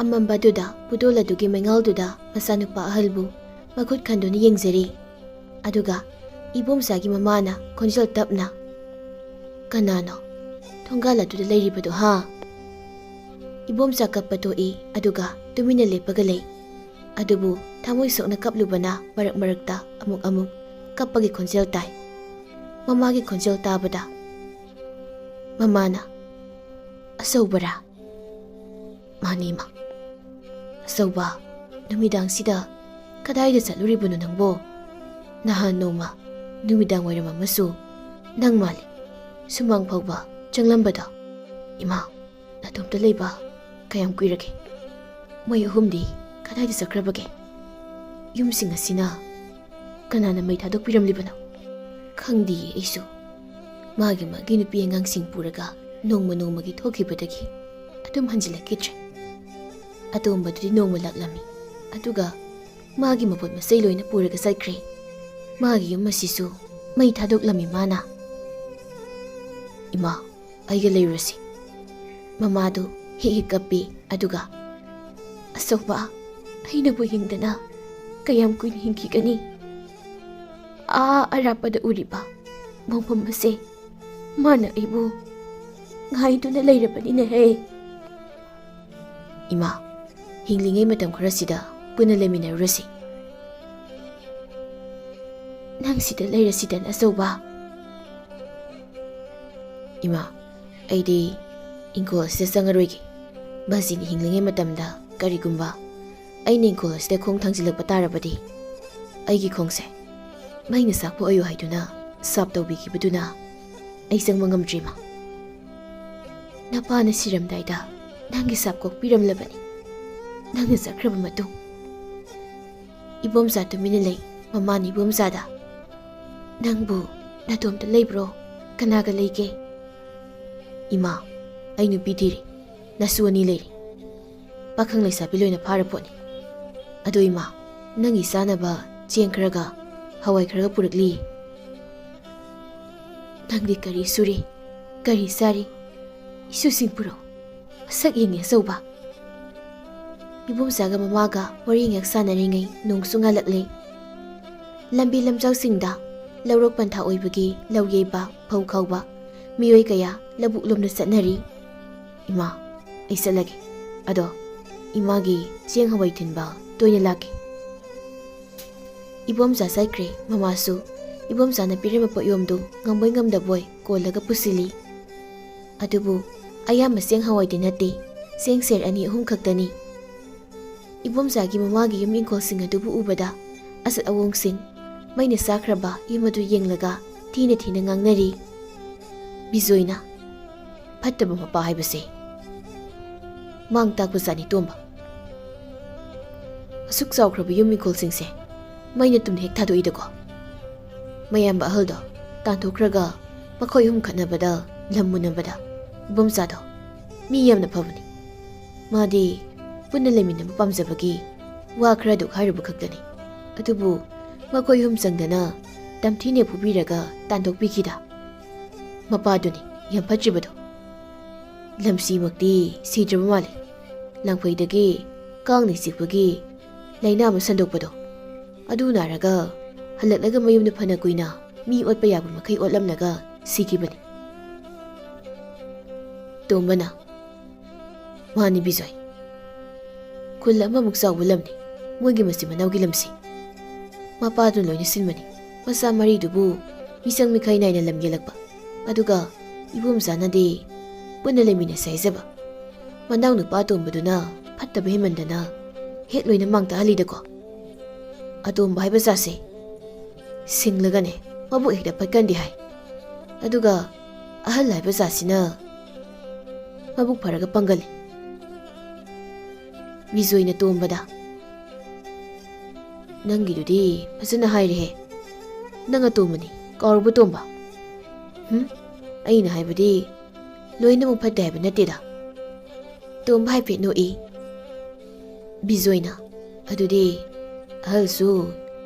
ꯑꯃꯝꯕ ꯑꯗꯨꯗ ꯄꯨꯗꯣꯜ ꯑꯗꯨꯒꯤ ꯃꯩꯉꯥꯜꯗꯨꯗ ꯃꯆꯥꯅꯨꯄꯥ ꯑꯍꯜꯕꯨ ꯃꯈꯨꯠ ꯈꯟꯗꯨꯅ ꯌꯦꯡꯖꯔꯤ꯫ ꯑꯗꯨꯒ ꯏꯕꯣꯝꯆꯥꯒꯤ ꯃꯃꯥꯅ ꯈꯣꯟꯖꯦꯜ ꯇꯞꯅ, "ꯀꯅꯥꯅꯣ ꯊꯣꯡꯒꯥꯜ ꯑꯗꯨꯗ ꯂꯩꯔꯤꯕꯗꯣ, ꯍꯥ?" ꯏꯕꯣꯝꯆꯥ ꯀꯞꯄ ꯇꯣꯛꯏ, ꯑꯗꯨꯒ ꯇꯨꯃꯤꯟꯅ ꯂꯦꯞꯄꯒ ꯂꯩ꯫ ꯑꯗꯨꯕꯨ ꯊꯃꯣꯏ ꯁꯣꯛꯅ ꯀꯞꯂꯨꯕꯅ ꯃꯔꯛ ꯃꯔꯛꯇ ꯑꯃꯨꯛ ꯑꯃꯨꯛ ꯀꯞꯄꯒꯤ ꯈꯣꯟꯖꯦꯜ ꯇꯥꯏ꯫ ꯃꯃꯥꯒꯤ ꯈꯣꯟꯖꯦꯜ ꯇꯥꯕꯗ, ꯃꯃꯥꯅ, "ꯑꯆꯧꯕꯔꯥ?" "ꯃꯥꯅꯤ, ꯏꯃꯥ꯫" "ꯑꯆꯧꯕ, ꯅꯨꯃꯤꯗꯥꯡꯁꯤꯗ ꯀꯗꯥꯏꯗ ꯆꯠꯂꯨꯔꯤꯕꯅꯣ ꯅꯪꯕꯣ? ꯅꯍꯥꯟ ꯅꯣꯡꯃ ꯅꯨꯃꯤꯗꯥꯡ ꯋꯥꯏꯔꯝ ꯑꯃꯁꯨ ꯅꯪ ꯃꯥꯜꯂꯤ ꯁꯨꯃꯥꯡ ꯐꯥꯎꯕ ꯆꯪꯂꯝꯕꯗꯣ꯫" "ꯏꯃꯥ, ꯅꯇꯣꯝꯇ ꯂꯩꯕ ꯀꯌꯥꯝ ꯀꯨꯏꯔꯒꯦ? ꯃꯣꯏ ꯑꯍꯨꯝꯗꯤ ꯀꯗꯥꯏꯗ ꯆꯠꯈ꯭ꯔꯕꯒꯦ? ꯌꯨꯝꯁꯤꯡ ꯑꯁꯤꯅ ꯀꯅꯥꯅ ꯃꯩ ꯊꯥꯗꯣꯛꯄꯤꯔꯝꯂꯤꯕꯅꯣ?" "ꯈꯪꯗꯤꯌꯦ ꯑꯩꯁꯨ꯫ ꯃꯥꯒꯤ ꯃꯥꯒꯤ ꯅꯨꯄꯤ ꯑꯉꯥꯡꯁꯤꯡ ꯄꯨꯔꯒ ꯅꯣꯡꯃ ꯅꯣꯡꯃꯒꯤ ꯊꯣꯛꯈꯤꯕꯗꯒꯤ ꯑꯗꯨꯝ ꯍꯟꯖꯤꯜꯂꯛꯈꯤꯗ꯭ꯔꯦ꯫ ꯑꯇꯣꯝꯕꯗꯨꯗꯤ ꯅꯣꯡꯃ ꯂꯥꯛꯂꯝꯃꯤ, ꯑꯗꯨꯒ ꯃꯥꯒꯤ ꯃꯄꯣꯠ ꯃꯆꯩ ꯂꯣꯏꯅ ꯄꯨꯔꯒ ꯆꯠꯈ꯭ꯔꯦ꯫ ꯃꯥꯒꯤ ꯌꯨꯝ ꯑꯁꯤꯁꯨ ꯃꯩ ꯊꯥꯗꯣꯛꯂꯝꯃꯤ ꯃꯥꯅ꯫" "ꯏꯃꯥ, ꯑꯩꯒ ꯂꯩꯔꯨꯔꯁꯤ꯫" ꯃꯃꯥꯗꯨ ꯍꯤꯛ ꯍꯤꯛ ꯀꯞꯄꯤ, ꯑꯗꯨꯒ, "ꯑꯆꯧꯕ, ꯑꯩꯅꯕꯨ ꯍꯤꯡꯗꯅ ꯀꯌꯥꯝ ꯀꯨꯏꯅ ꯍꯤꯡꯈꯤꯒꯅꯤ? ꯑꯥ ꯑꯔꯥꯞꯄꯗ ꯎꯔꯤꯕ ꯃꯣꯡꯐꯝ ꯑꯁꯦ ꯃꯥꯅ ꯑꯩꯕꯨ ꯉꯥꯏꯗꯨꯅ ꯂꯩꯔꯕꯅꯤꯅꯦꯍꯦ꯫" "ꯏꯃꯥ, ꯍꯤꯡꯂꯤꯉꯩ ꯃꯇꯝ ꯈꯔꯁꯤꯗ ꯄꯨꯟꯅ ꯂꯩꯃꯤꯟꯅꯔꯨꯔꯁꯤ꯫" "ꯅꯪ ꯁꯤꯗ ꯂꯩꯔꯁꯤꯗꯅ, ꯑꯆꯧꯕ꯫" "ꯏꯃꯥ, ꯑꯩꯗꯤ ꯏꯪꯈꯣꯜ ꯑꯁꯤꯗ ꯆꯪꯉꯔꯣꯏꯒꯦ꯫ ꯕꯥꯖꯤꯅ ꯍꯤꯡꯂꯤꯉꯩ ꯃꯇꯝꯗ ꯀꯔꯤꯒꯨꯝꯕ ꯑꯩꯅ ꯏꯪꯈꯣꯜ ꯑꯁꯤꯗ ꯈꯣꯡ ꯊꯥꯡꯖꯤꯜꯂꯛꯄ ꯇꯥꯔꯕꯗꯤ, ꯑꯩꯒꯤ ꯈꯣꯡꯁꯦ ꯃꯩꯅ ꯆꯥꯛꯄ ꯑꯣꯏꯌꯨ ꯍꯥꯏꯗꯨꯅ ꯁꯥꯞ ꯇꯧꯕꯤꯈꯤꯕꯗꯨꯅ ꯑꯩ ꯆꯪꯕ ꯉꯝꯗ꯭ꯔꯦ, ꯏꯃꯥ꯫ ꯅꯄꯥꯅ ꯁꯤꯔꯝꯗꯥꯏꯗ ꯅꯪꯒꯤ ꯁꯥꯞ ꯀꯣꯛꯄꯤꯔꯝꯂꯕꯅꯤ꯫ ꯅꯪꯅ ꯆꯠꯈ꯭ꯔꯕ ꯃꯇꯨꯡ꯫ ꯏꯕꯣꯝꯆꯥ ꯇꯨꯃꯤꯟꯅ ꯂꯩ꯫ ꯃꯃꯥꯅ ꯏꯕꯣꯝꯆꯥꯗ, "ꯅꯪꯕꯨ ꯅꯇꯣꯝꯇ ꯂꯩꯕ꯭ꯔꯣ? ꯀꯅꯥꯒ ꯂꯩꯒꯦ?" "ꯏꯃꯥ, ꯑꯩ ꯅꯨꯄꯤ ꯊꯤꯔꯦ꯫ ꯅꯁꯨ ꯑꯅꯤ ꯂꯩꯔꯦ꯫ ꯄꯥꯈꯪ ꯂꯩꯁꯥꯕꯤ ꯂꯣꯏꯅ ꯐꯥꯔ ꯄꯣꯠꯅꯤ꯫ ꯑꯗꯣ ꯏꯃꯥ, ꯅꯪꯒꯤ ꯆꯥꯅꯕ ꯆꯦꯡ ꯈꯔꯒ ꯍꯋꯥꯏ ꯈꯔꯒ ꯄꯨꯔꯛꯂꯤ꯫ ꯅꯪꯗꯤ ꯀꯔꯤ ꯁꯨꯔꯤ? ꯀꯔꯤ ꯆꯥꯔꯤ? ꯏꯁꯨꯁꯤꯡ ꯄꯨꯔꯛꯎ꯫ ꯃꯁꯛ ꯌꯦꯡꯉꯦ ꯑꯆꯧꯕ꯫" ꯏꯕꯣꯝꯆꯥꯒ ꯃꯃꯥꯒ ꯋꯥꯔꯤ ꯉꯥꯏꯍꯥꯛ ꯁꯥꯟꯅꯔꯤꯉꯩ ꯅꯣꯡꯁꯨ ꯉꯥꯜꯂꯛꯂꯦ꯫ ꯂꯝꯕꯤ ꯂꯝꯖꯥꯎꯁꯤꯡꯗ ꯂꯧꯔꯣꯛ ꯄꯟꯊꯥ ꯑꯣꯏꯕꯒꯤ ꯂꯧ ꯌꯩꯕ, ꯐꯧ ꯈꯥꯎꯕ, ꯃꯤꯑꯣꯏ ꯀꯌꯥ ꯂꯧꯕꯨꯛ ꯂꯣꯝꯗ ꯆꯠꯅꯔꯤ꯫ "ꯏꯃꯥ, ꯑꯩ ꯆꯠꯂꯒꯦ꯫ ꯑꯗꯣ ꯏꯃꯥꯒꯤ ꯆꯦꯡ ꯍꯋꯥꯏ ꯊꯤꯟꯕ ꯇꯣꯏꯅ ꯂꯥꯛꯀꯦ꯫" ꯏꯕꯣꯝꯆꯥ ꯆꯠꯈ꯭ꯔꯦ꯫ ꯃꯃꯥꯁꯨ ꯏꯕꯣꯝꯆꯥꯅ ꯄꯤꯔꯝꯕ ꯄꯣꯠꯌꯣꯝꯗꯨ ꯉꯝꯕꯣꯏ ꯉꯝꯗꯕꯣꯏ ꯀꯣꯜꯂꯒ ꯄꯨꯁꯤꯜꯂꯤ꯫ ꯑꯗꯨꯕꯨ ꯑꯌꯥꯝꯕ ꯆꯦꯡ ꯍꯋꯥꯏꯗꯤ ꯅꯠꯇꯦ, ꯆꯦꯡ ꯁꯦꯔ ꯑꯅꯤ ꯑꯍꯨꯝ ꯈꯛꯇꯅꯤ꯫ ꯏꯕꯣꯝꯆꯥꯒꯤ ꯃꯃꯥꯒꯤ ꯌꯨꯝ ꯏꯪꯈꯣꯜꯁꯤꯡ ꯑꯗꯨꯕꯨ ꯎꯕꯗ ꯑꯆꯠ ꯑꯑꯣꯡꯁꯤꯡ, ꯃꯩꯅ ꯆꯥꯈ꯭ꯔꯕ ꯌꯨꯝ ꯑꯗꯨ ꯌꯦꯡꯂꯒ ꯊꯤꯅ ꯊꯤꯅ ꯉꯥꯡꯅꯔꯤ꯫ ꯕꯤꯖꯣꯏꯅ, "ꯐꯠꯇꯕ ꯃꯄꯥ ꯍꯥꯏꯕꯁꯦ ꯃꯥꯡ ꯇꯥꯛꯄ ꯖꯥꯠꯅꯤ ꯇꯣꯝꯕ꯫ ꯑꯁꯨꯛ ꯆꯥꯎꯈ꯭ꯔꯕ ꯌꯨꯝ ꯏꯪꯈꯣꯜꯁꯤꯡꯁꯦ ꯃꯩꯅ ꯇꯨꯝꯅ ꯍꯦꯛ ꯊꯥꯗꯣꯛꯏꯗꯀꯣ꯫" ꯃꯌꯥꯝꯕ ꯑꯍꯜꯗꯣ ꯇꯥꯟꯊꯣꯛꯈ꯭ꯔꯒ ꯃꯈꯣꯏ ꯑꯍꯨꯝ ꯈꯠꯅꯕꯗ ꯂꯝ ꯃꯨꯟꯅꯕꯗ ꯏꯕꯣꯝꯆꯥꯗꯣ ꯃꯤ ꯌꯥꯝꯅ ꯐꯕꯅꯤ꯫ ꯃꯥꯗꯤ ꯄꯨꯟꯅ ꯂꯩꯃꯤꯟꯅꯕ ꯄꯥꯝꯖꯕꯒꯤ ꯋꯥ ꯈꯔꯗꯨ ꯍꯥꯏꯔꯨꯕ ꯈꯛꯇꯅꯤ꯫ ꯑꯗꯨꯕꯨ ꯃꯈꯣꯏ ꯑꯍꯨꯝ ꯆꯪꯗꯅ ꯇꯝꯊꯤꯅ ꯐꯨꯕꯤꯔꯒ ꯇꯥꯟꯊꯣꯛꯄꯤꯈꯤꯗ꯫ ꯃꯄꯥꯗꯨꯅꯤ ꯌꯥꯝ ꯐꯠꯇ꯭ꯔꯤꯕꯗꯣ꯫ ꯂꯝꯁꯤꯃꯛꯇꯤ ꯁꯤꯗ꯭ꯔꯕ ꯃꯥꯜꯂꯤ꯫ ꯂꯥꯡꯐꯩꯗꯒꯤ ꯀꯥꯡꯅ ꯆꯤꯛꯄꯒꯤ ꯂꯥꯏꯅꯥ ꯑꯃ ꯁꯟꯗꯣꯛꯄꯗꯣ, ꯑꯗꯨ ꯅꯥꯔꯒ ꯍꯜꯂꯛꯂꯒ ꯃꯌꯨꯝꯗ ꯐꯅ ꯀꯨꯏꯅ ꯃꯤ ꯑꯣꯠꯄ ꯌꯥꯕ ꯃꯈꯩ ꯑꯣꯠꯂꯝꯂꯒ ꯁꯤꯈꯤꯕꯅꯤ꯫ ꯇꯣꯝꯕꯅ, "ꯃꯥꯅꯤ ꯕꯤꯖꯣꯏ, ꯈꯨꯜ ꯑꯃꯃꯨꯛ ꯆꯥꯎꯕ ꯂꯝꯅꯤ ꯃꯣꯏꯒꯤ ꯃꯆꯤꯟ ꯃꯅꯥꯎꯒꯤ ꯂꯝꯁꯤ꯫ ꯃꯄꯥꯗꯨꯅ ꯂꯣꯏꯅ ꯁꯤꯟꯕꯅꯤ꯫ ꯃꯆꯥ ꯃꯔꯤꯗꯨꯕꯨ ꯃꯤꯆꯪ ꯃꯤꯈꯥꯏ ꯅꯥꯏꯅ ꯂꯝ ꯌꯦꯜꯂꯛꯄ꯫ ꯑꯗꯨꯒ ꯏꯕꯣꯝꯆꯥꯅꯗꯤ ꯄꯨꯟꯅ ꯂꯩꯃꯤꯟꯅꯁꯦ ꯍꯥꯏꯖꯕ꯫ ꯃꯅꯥꯎꯅꯨꯄꯥ ꯑꯇꯣꯝꯕꯗꯨꯅ ꯐꯠꯇꯕ ꯍꯦꯟꯃꯟꯗꯅ ꯍꯦꯛ ꯂꯣꯏꯅ ꯃꯥꯡ ꯇꯥꯍꯜꯂꯤꯗꯀꯣ꯫ ꯑꯇꯣꯝꯕ ꯍꯥꯏꯕ ꯖꯥꯠꯁꯦ ꯁꯤꯡꯂꯒꯅꯦ ꯃꯕꯨꯛ ꯍꯦꯛꯇ ꯐꯠꯀꯟꯗꯦ ꯍꯥꯏ꯫ ꯑꯗꯨꯒ ꯑꯍꯜ ꯍꯥꯏꯕ ꯖꯥꯠꯁꯤꯅ ꯃꯕꯨꯛ ꯐꯔꯒ ꯄꯪꯒꯜꯂꯤ꯫ ꯕꯤꯖꯣꯏꯅ ꯇꯣꯝꯕꯗ, "ꯅꯪꯒꯤꯗꯨꯗꯤ ꯐꯖꯅ ꯍꯥꯏꯔꯦꯍꯦ꯫ ꯅꯪ ꯑꯇꯣꯝꯕꯅꯤ, ꯀꯥꯎꯔꯕ ꯇꯣꯝꯕ?" "ꯍꯨꯝ? ꯑꯩꯅ ꯍꯥꯏꯕꯗꯤ ꯂꯣꯏꯅꯃꯛ ꯐꯠꯇꯦ ꯍꯥꯏꯕ ꯅꯠꯇꯦꯗ꯫" ꯇꯣꯝꯕ ꯍꯥꯏꯐꯦꯠ ꯅꯣꯛꯏ꯫ ꯕꯤꯖꯣꯏꯅ, "ꯑꯗꯨꯗꯤ ꯑꯍꯜꯁꯨ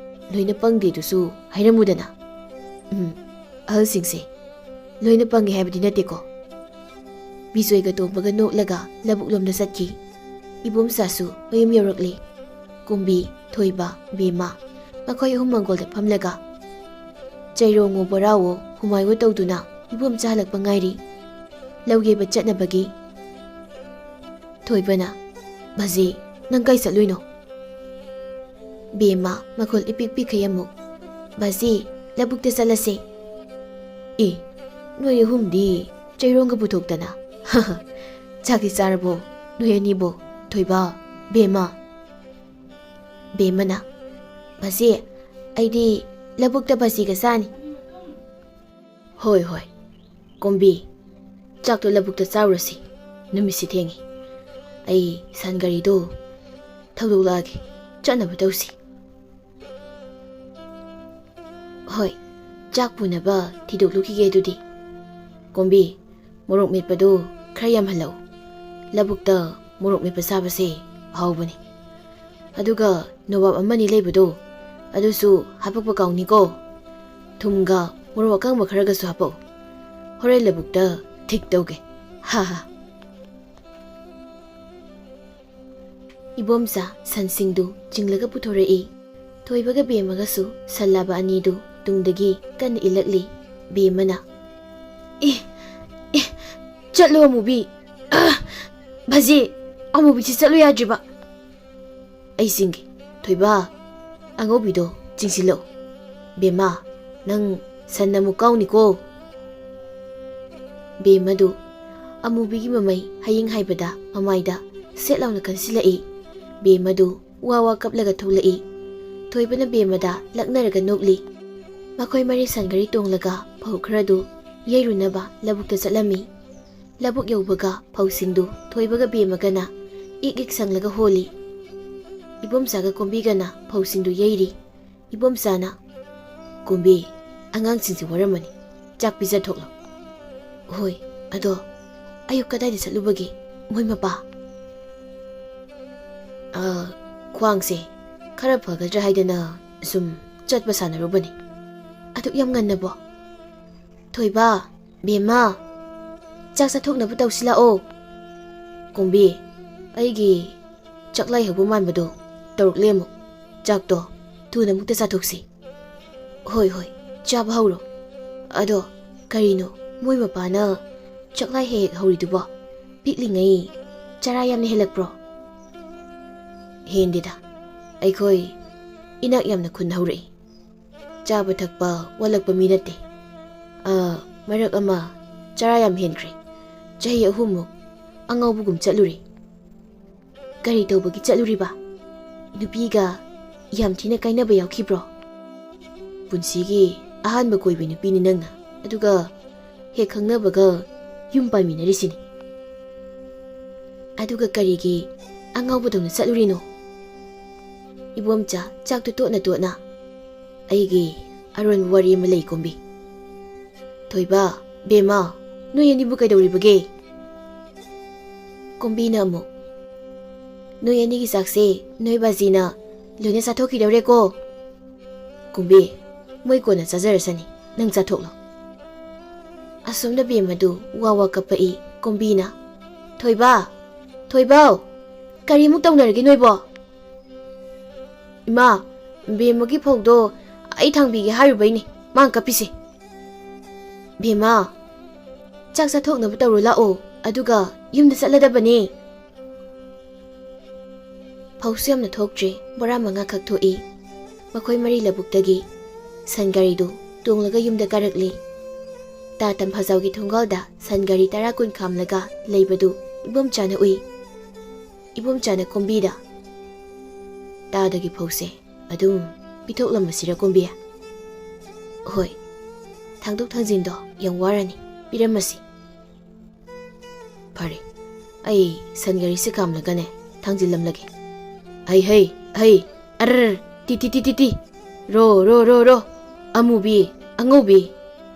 ꯂꯣꯏꯅ ꯄꯪꯗꯦꯗꯨꯁꯨ ꯍꯥꯏꯔꯝꯃꯨꯗꯅ꯫" "ꯎꯝ, ꯑꯍꯜꯁꯤꯡꯁꯦ ꯂꯣꯏꯅ ꯄꯪꯉꯦ ꯍꯥꯏꯕꯗꯤ ꯅꯠꯇꯦꯀꯣ꯫" ꯕꯤꯖꯣꯏꯒ ꯇꯣꯝꯕꯒ ꯅꯣꯛꯂꯒ ꯂꯧꯕꯨꯛꯂꯣꯝꯗ ꯆꯠꯈꯤ꯫ ꯏꯕꯣꯝꯆꯥꯁꯨ ꯃꯌꯨꯝ ꯌꯧꯔꯛꯂꯦ꯫ ꯀꯨꯝꯕꯤ, ꯊꯣꯏꯕ, ꯕꯦꯝꯃ, ꯃꯈꯣꯏ ꯑꯍꯨꯝ ꯃꯪꯒꯣꯜꯗ ꯐꯝꯂꯒ ꯆꯩꯔꯣꯡꯋꯣ ꯕꯣꯔꯥꯋꯣ ꯍꯨꯃꯥꯏꯋꯣ ꯇꯧꯗꯨꯅ ꯏꯕꯣꯝꯆꯥ ꯍꯜꯂꯛꯄ ꯉꯥꯏꯔꯤ꯫ ꯂꯧ ꯌꯩꯕ ꯆꯠꯅꯕꯒꯤ꯫ ꯊꯣꯏꯕꯅ, "ꯕꯥꯖꯤ, ꯅꯪ ꯀꯥꯏ ꯆꯠꯂꯨꯏꯅꯣ?" ꯕꯦꯝꯃ ꯃꯈꯣꯜ ꯏꯄꯤꯛ ꯄꯤꯛꯈꯩ ꯑꯃꯨꯛ, "ꯕꯥꯖꯤ, ꯂꯧꯕꯨꯛꯇ ꯆꯠꯂꯁꯦ꯫" "ꯑꯦ, ꯅꯣꯏ ꯑꯍꯨꯝꯗꯤ ꯆꯩꯔꯣꯡꯒ ꯄꯨꯊꯣꯛꯇꯅ꯫ ꯆꯥꯛꯇꯤ ꯆꯥꯔꯕꯣ ꯅꯣꯏ ꯑꯅꯤꯕꯣ, ꯊꯣꯏꯕ, ꯕꯦꯝꯃ?" ꯕꯦꯝꯃꯅ, "ꯕꯥꯖꯤ, ꯑꯩꯗꯤ ꯂꯧꯕꯨꯛꯇ ꯕꯥꯖꯤꯒ ꯆꯥꯅꯤ꯫" "ꯍꯣꯏ, ꯍꯣꯏ꯫ ꯀꯣꯝꯕꯤ, ꯆꯥꯛꯇꯣ ꯂꯧꯕꯨꯛꯇ ꯆꯥꯔꯨꯔꯁꯤ꯫ ꯅꯨꯃꯤꯠꯁꯤ ꯊꯦꯡꯉꯤ꯫ ꯑꯩ ꯁꯟ ꯒꯥꯔꯤꯗꯣ ꯊꯧꯗꯣꯛꯂꯛꯑꯒꯦ, ꯆꯠꯅꯕ ꯇꯧꯁꯤ꯫" "ꯍꯣꯏ, ꯆꯥꯛ ꯄꯨꯅꯕ ꯊꯤꯗꯣꯛꯂꯨꯈꯤꯒꯦ ꯑꯗꯨꯗꯤ꯫ ꯀꯣꯝꯕꯤ, ꯃꯣꯔꯣꯛ ꯃꯦꯠꯄꯗꯨ ꯈꯔ ꯌꯥꯝꯍꯜꯂꯛꯎ꯫ ꯂꯧꯕꯨꯛꯇ ꯃꯣꯔꯣꯛ ꯃꯦꯠꯄ ꯆꯥꯕꯁꯦ ꯑꯍꯥꯎꯕꯅꯤ꯫ ꯑꯗꯨꯒ ꯅꯣꯕꯥꯞ ꯑꯃꯅꯤ ꯂꯩꯕꯗꯣ, ꯑꯗꯨꯁꯨ ꯍꯥꯄꯛꯄ ꯀꯥꯎꯅꯤꯀꯣ꯫ ꯊꯨꯝꯒ ꯃꯣꯔꯣꯛ ꯑꯀꯪꯕ ꯈꯔꯒꯁꯨ ꯍꯥꯄꯛꯎ꯫ ꯍꯣꯔꯦꯟ ꯂꯧꯕꯨꯛꯇ ꯊꯤꯛ ꯇꯧꯒꯦ꯫ ꯍꯥ ꯍꯥ꯫" ꯏꯕꯣꯝꯆꯥ ꯁꯟꯁꯤꯡꯗꯨ ꯆꯤꯡꯂꯒ ꯄꯨꯊꯣꯔꯛꯏ꯫ ꯊꯣꯏꯕꯒ ꯕꯦꯝꯃꯒꯁꯨ ꯁꯟ ꯂꯥꯕ ꯑꯅꯤꯗꯨ ꯇꯨꯡꯗꯒꯤ ꯀꯟꯅ ꯏꯜꯂꯛꯂꯤ꯫ ꯕꯦꯝꯃꯅ, "ꯑꯦ, ꯑꯦ, ꯆꯠꯂꯣ ꯑꯃꯨꯕꯤ꯫ ꯑ, ꯕꯥꯖꯤ, ꯑꯃꯨꯕꯤꯁꯤ ꯆꯠꯂꯨ ꯌꯥꯗ꯭ꯔꯤꯕ꯫" "ꯑꯩ ꯆꯤꯡꯒꯦ꯫ ꯊꯣꯏꯕ, ꯑꯉꯧꯕꯤꯗꯣ ꯆꯤꯡꯁꯤꯜꯂꯛꯎ꯫ ꯕꯦꯝꯃ, ꯅꯪ ꯁꯟ ꯑꯃꯨꯛ ꯀꯥꯎꯅꯤꯀꯣ꯫" ꯕꯦꯝꯃꯗꯨ ꯑꯃꯨꯕꯤꯒꯤ ꯃꯃꯩ ꯍꯌꯤꯡ ꯍꯥꯏꯕꯗ ꯃꯃꯥꯏꯗ ꯁꯦꯠ ꯂꯥꯎꯅ ꯀꯟꯁꯤꯜꯂꯛꯏ꯫ ꯕꯦꯝꯃꯗꯨ ꯋꯥ ꯋꯥ ꯀꯞꯂꯒ ꯊꯣꯛꯂꯛꯏ꯫ ꯊꯣꯏꯕꯅ ꯕꯦꯝꯃꯗ ꯂꯛꯅꯔꯒ ꯅꯣꯛꯂꯤ꯫ ꯃꯈꯣꯏ ꯃꯔꯤ ꯁꯟꯒꯥꯔꯤ ꯇꯣꯡꯂꯒ ꯐꯧ ꯈꯔꯗꯨ ꯌꯩꯔꯨꯅꯕ ꯂꯧꯕꯨꯛꯇ ꯆꯠꯂꯝꯃꯤ꯫ ꯂꯧꯕꯨꯛ ꯌꯧꯕꯒ ꯐꯧꯁꯤꯡꯗꯨ ꯊꯣꯏꯕꯒ ꯕꯦꯝꯃꯒꯅ ꯏꯛ ꯏꯛ ꯁꯪꯂꯒ ꯍꯣꯜꯂꯤ꯫ ꯏꯕꯣꯝꯆꯥꯒ ꯀꯣꯝꯕꯤꯒꯅ ꯐꯧꯁꯤꯡꯗꯨ ꯌꯩꯔꯤ꯫ ꯏꯕꯣꯝꯆꯥꯅ, "ꯀꯣꯝꯕꯤ, ꯑꯉꯥꯡꯁꯤꯡꯁꯤ ꯋꯥꯔꯝꯃꯅꯤ, ꯆꯥꯛ ꯄꯤꯖꯊꯣꯛꯂꯣ꯫" "ꯍꯣꯏ, ꯑꯗꯣ ꯑꯌꯨꯛ ꯀꯗꯥꯏꯗ ꯆꯠꯂꯨꯕꯒꯦ ꯃꯣꯏ ꯃꯄꯥ?" "ꯑ, ꯈ꯭ꯋꯥꯡꯁꯦ ꯈꯔ ꯐꯒꯗ꯭ꯔꯥ ꯍꯥꯏꯗꯅ ꯁꯨꯝ ꯆꯠꯄ ꯁꯥꯟꯅꯔꯨꯕꯅꯤ꯫" "ꯑꯗꯨꯛ ꯌꯥꯝ ꯉꯟꯅꯕꯣ?" "ꯊꯣꯏꯕ, ꯕꯦꯝꯃ, ꯆꯥꯛ ꯆꯥꯊꯣꯛꯅꯕ ꯇꯧꯁꯤ ꯂꯥꯛꯑꯣ꯫" "ꯀꯣꯝꯕꯤ, ꯑꯩꯒꯤ ꯆꯥꯛꯂꯥꯏ ꯍꯧꯕ ꯃꯥꯟꯕꯗꯣ ꯇꯧꯔꯛꯂꯦ ꯑꯃꯨꯛ꯫ ꯆꯥꯛꯇꯣ ꯊꯨꯅ ꯑꯃꯨꯛꯇ ꯆꯥꯊꯣꯛꯁꯤ꯫" "ꯍꯣꯏ, ꯍꯣꯏ, ꯆꯥꯕ ꯍꯧꯔꯣ꯫ ꯑꯗꯣ ꯀꯔꯤꯅꯣ ꯃꯣꯏ ꯃꯄꯥꯅ ꯆꯥꯛꯂꯥꯏ ꯍꯦꯛ ꯍꯦꯛ ꯍꯧꯔꯤꯗꯨꯕꯣ? ꯄꯤꯛꯂꯤꯉꯩ ꯆꯔꯥ ꯌꯥꯝꯅ ꯍꯦꯜꯂꯛꯄ꯭ꯔꯣ?" "ꯍꯦꯟꯗꯦꯗ, ꯑꯩꯈꯣꯏ ꯏꯅꯥꯛ ꯌꯥꯝꯅ ꯈꯨꯟ ꯍꯧꯔꯛꯏ꯫ ꯆꯥꯕ ꯊꯛꯄ ꯋꯥꯠꯂꯛꯄ ꯃꯤ ꯅꯠꯇꯦ꯫ ꯑ, ꯃꯔꯛ ꯑꯃ ꯆꯔꯥ ꯌꯥꯝ ꯍꯦꯟꯈ꯭ꯔꯦ꯫ ꯆꯍꯤ ꯑꯍꯨꯝꯃꯨꯛ ꯑꯉꯥꯎꯕꯒꯨꯝ ꯆꯠꯂꯨꯔꯦ꯫" "ꯀꯔꯤ ꯇꯧꯕꯒꯤ ꯆꯠꯂꯨꯔꯤꯕ? ꯅꯨꯄꯤꯒ ꯌꯥꯝ ꯊꯤꯅ ꯀꯥꯏꯅꯕ ꯌꯥꯎꯈꯤꯕ꯭ꯔꯣ? ꯄꯨꯟꯁꯤꯒꯤ ꯑꯍꯥꯟꯕ ꯀꯣꯏꯕ ꯅꯨꯄꯤꯅꯤ ꯅꯪꯅ, ꯑꯗꯨꯒ ꯍꯦꯛ ꯈꯪꯅꯕꯒ ꯌꯨꯝ ꯄꯥꯟꯃꯤꯟꯅꯔꯤꯁꯤꯅꯤ꯫ ꯑꯗꯨꯒ ꯀꯔꯤꯒꯤ ꯑꯉꯥꯎꯕꯗꯧꯅ ꯆꯠꯂꯨꯔꯤꯅꯣ?" ꯏꯕꯣꯝꯆꯥ ꯆꯥꯛꯇꯨ ꯇꯣꯠꯅ ꯇꯣꯠꯅ, "ꯑꯩꯒꯤ ꯑꯔꯣꯟꯕ ꯋꯥꯔꯤ ꯑꯃ ꯂꯩ, ꯀꯣꯝꯕꯤ꯫" "ꯊꯣꯏꯕ, ꯕꯦꯝꯃ, ꯅꯣꯏ ꯑꯅꯤꯕꯨ ꯀꯩꯗꯧꯔꯤꯕꯒꯦ?" ꯀꯣꯝꯕꯤꯅ ꯑꯃꯨꯛ, "ꯅꯣꯏ ꯑꯅꯤꯒꯤ ꯆꯥꯛꯁꯦ ꯅꯣꯏ ꯕꯥꯖꯤꯅ ꯂꯣꯏꯅ ꯆꯥꯊꯣꯛꯈꯤꯗꯧꯔꯦꯀꯣ꯫" "ꯀꯣꯝꯕꯤ, ꯃꯣꯏ ꯀꯣꯟꯅ ꯆꯥꯖꯔꯁꯅꯤ, ꯅꯪ ꯆꯥꯊꯣꯛꯂꯣ꯫" ꯑꯁꯣꯝꯗ ꯕꯦꯝꯃꯗꯨ ꯋꯥ ꯋꯥ ꯀꯞꯄꯛꯏ꯫ ꯀꯣꯝꯕꯤꯅ, "ꯊꯣꯏꯕ, ꯊꯣꯏꯕꯧ, ꯀꯔꯤꯃꯨꯛ ꯇꯧꯅꯔꯒꯦ ꯅꯣꯏꯕꯣ?" "ꯏꯃꯥ, ꯕꯦꯝꯃꯒꯤ ꯐꯧꯗꯣ ꯑꯩ ꯊꯥꯡꯕꯤꯒꯦ ꯍꯥꯏꯔꯨꯕꯩꯅꯦ ꯃꯥꯅ ꯀꯞꯄꯤꯁꯦ꯫" "ꯕꯦꯝꯃ, ꯆꯥꯛ ꯆꯥꯊꯣꯛꯅꯕ ꯇꯧꯔꯣ ꯂꯥꯛꯑꯣ, ꯑꯗꯨꯒ ꯌꯨꯝꯗ ꯆꯠꯂꯗꯕꯅꯦ꯫" ꯐꯧꯁꯨ ꯌꯥꯝꯅ ꯊꯣꯛꯇ꯭ꯔꯦ, ꯕꯣꯔꯥ ꯃꯉꯥꯈꯛ ꯊꯣꯛꯏ꯫ ꯃꯈꯣꯏ ꯃꯔꯤ ꯂꯧꯕꯨꯛꯇꯒꯤ ꯁꯟ ꯒꯥꯔꯤꯗꯨ ꯇꯣꯡꯂꯒ ꯌꯨꯝꯗ ꯀꯥꯔꯛꯂꯤ꯫ ꯇꯥ ꯇꯝꯐꯥꯖꯥꯎꯒꯤ ꯊꯣꯡꯒꯥꯜꯗ ꯁꯟ ꯒꯥꯔꯤ ꯇꯔꯥ ꯀꯨꯟ ꯈꯥꯝꯂꯒ ꯂꯩꯕꯗꯨ ꯏꯕꯣꯝꯆꯥꯅ ꯎꯏ꯫ ꯏꯕꯣꯝꯆꯥꯅ ꯀꯣꯝꯕꯤꯗ, "ꯇꯥꯗꯒꯤ ꯐꯧꯁꯦ ꯑꯗꯨꯝ ꯄꯤꯊꯣꯛꯂꯝꯃꯁꯤꯔ ꯀꯣꯝꯕꯤ?" "ꯍꯣꯏ, ꯊꯥꯡꯗꯣꯛ ꯊꯥꯡꯖꯤꯟꯗꯣ ꯌꯥꯝ ꯋꯥꯔꯅꯤ, ꯄꯤꯔꯝꯃꯁꯤ꯫" "ꯐꯔꯦ, ꯑꯩ ꯁꯟ ꯒꯥꯔꯤꯁꯦ ꯀꯥꯝꯂꯒꯅꯦ ꯊꯥꯡꯖꯤꯜꯂꯝꯂꯒꯦ꯫ ꯍꯩ ꯍꯩ ꯍꯩ, ꯑꯔꯔ, ꯇꯤ ꯇꯤ ꯇꯤ ꯇꯤ ꯇꯤ, ꯔꯣ ꯔꯣ ꯔꯣ ꯔꯣ, ꯑꯃꯨꯕꯤ, ꯑꯉꯧꯕꯤ,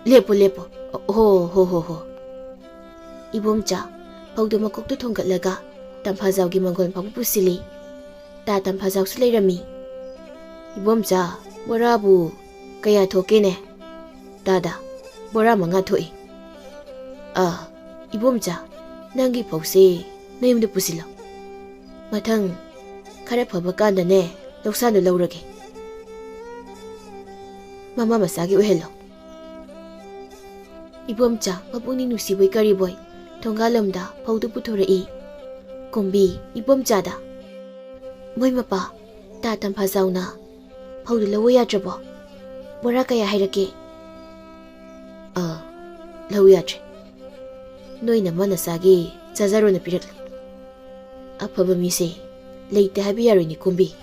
ꯂꯦꯞꯄꯣ ꯂꯦꯞꯄꯣ, ꯍꯣ ꯍꯣ ꯍꯣ ꯍꯣ꯫" ꯏꯕꯣꯝꯆꯥ ꯐꯧꯗꯣ ꯃꯀꯣꯛꯇ ꯊꯣꯡꯒꯠꯂꯒ ꯇꯝꯐꯥꯖꯥꯎꯒꯤ ꯃꯪꯒꯣꯜ ꯐꯥꯎꯕ ꯄꯨꯁꯤꯜꯂꯤ꯫ ꯇꯥ ꯇꯝꯐꯥꯖꯥꯎꯁꯨ ꯂꯩꯔꯝꯃꯤ꯫ "ꯏꯕꯣꯝꯆꯥ, ꯕꯣꯔꯥꯕꯨ ꯀꯌꯥ ꯊꯣꯛꯀꯦꯅꯦ?" "ꯇꯥꯗ, ꯕꯣꯔꯥ ꯃꯉꯥ ꯊꯣꯛꯏ꯫" "ꯑꯥ, ꯏꯕꯣꯝꯆꯥ, ꯅꯪꯒꯤ ꯐꯧꯁꯦ ꯅꯌꯨꯝꯗ ꯄꯨꯁꯤꯜꯂꯣ꯫ ꯃꯊꯪ ꯈꯔ ꯐꯕ ꯀꯥꯟꯗꯅꯦ ꯂꯧꯁꯥꯟꯗꯨ ꯂꯧꯔꯒꯦ꯫ ꯃꯃꯥ ꯃꯆꯥꯒꯤ ꯑꯣꯏꯍꯜꯂꯣ꯫" ꯏꯕꯣꯝꯆꯥ ꯃꯄꯨꯛꯅꯤꯡ ꯅꯨꯡꯁꯤꯕꯣꯏ ꯀꯔꯤꯕꯣꯏ ꯊꯣꯡꯒꯥꯜꯂꯣꯝꯗ ꯐꯧꯗꯨ ꯄꯨꯊꯣꯔꯛꯏ꯫ ꯀꯣꯝꯕꯤ ꯏꯕꯣꯝꯆꯥꯗ, "ꯃꯣꯏ ꯃꯄꯥ, ꯇꯥ ꯇꯝꯐꯥꯖꯥꯎꯅ ꯐꯧꯗꯨ ꯂꯧꯕ ꯌꯥꯗ꯭ꯔꯕꯣ? ꯕꯣꯔꯥ ꯀꯌꯥ ꯍꯥꯏꯔꯛꯀꯦ?" "ꯑꯥ, ꯂꯧ ꯌꯥꯗ꯭ꯔꯦ꯫ ꯅꯣꯏꯅ ꯃꯥ ꯅꯆꯥꯒꯤ ꯆꯥꯖꯔꯣꯅ ꯄꯤꯔꯛꯂꯦ꯫" "ꯑꯐꯕ ꯃꯤꯁꯦ ꯂꯩꯇꯦ ꯍꯥꯏꯕ ꯌꯥꯔꯣꯏꯅꯦ ꯀꯣꯝꯕꯤ꯫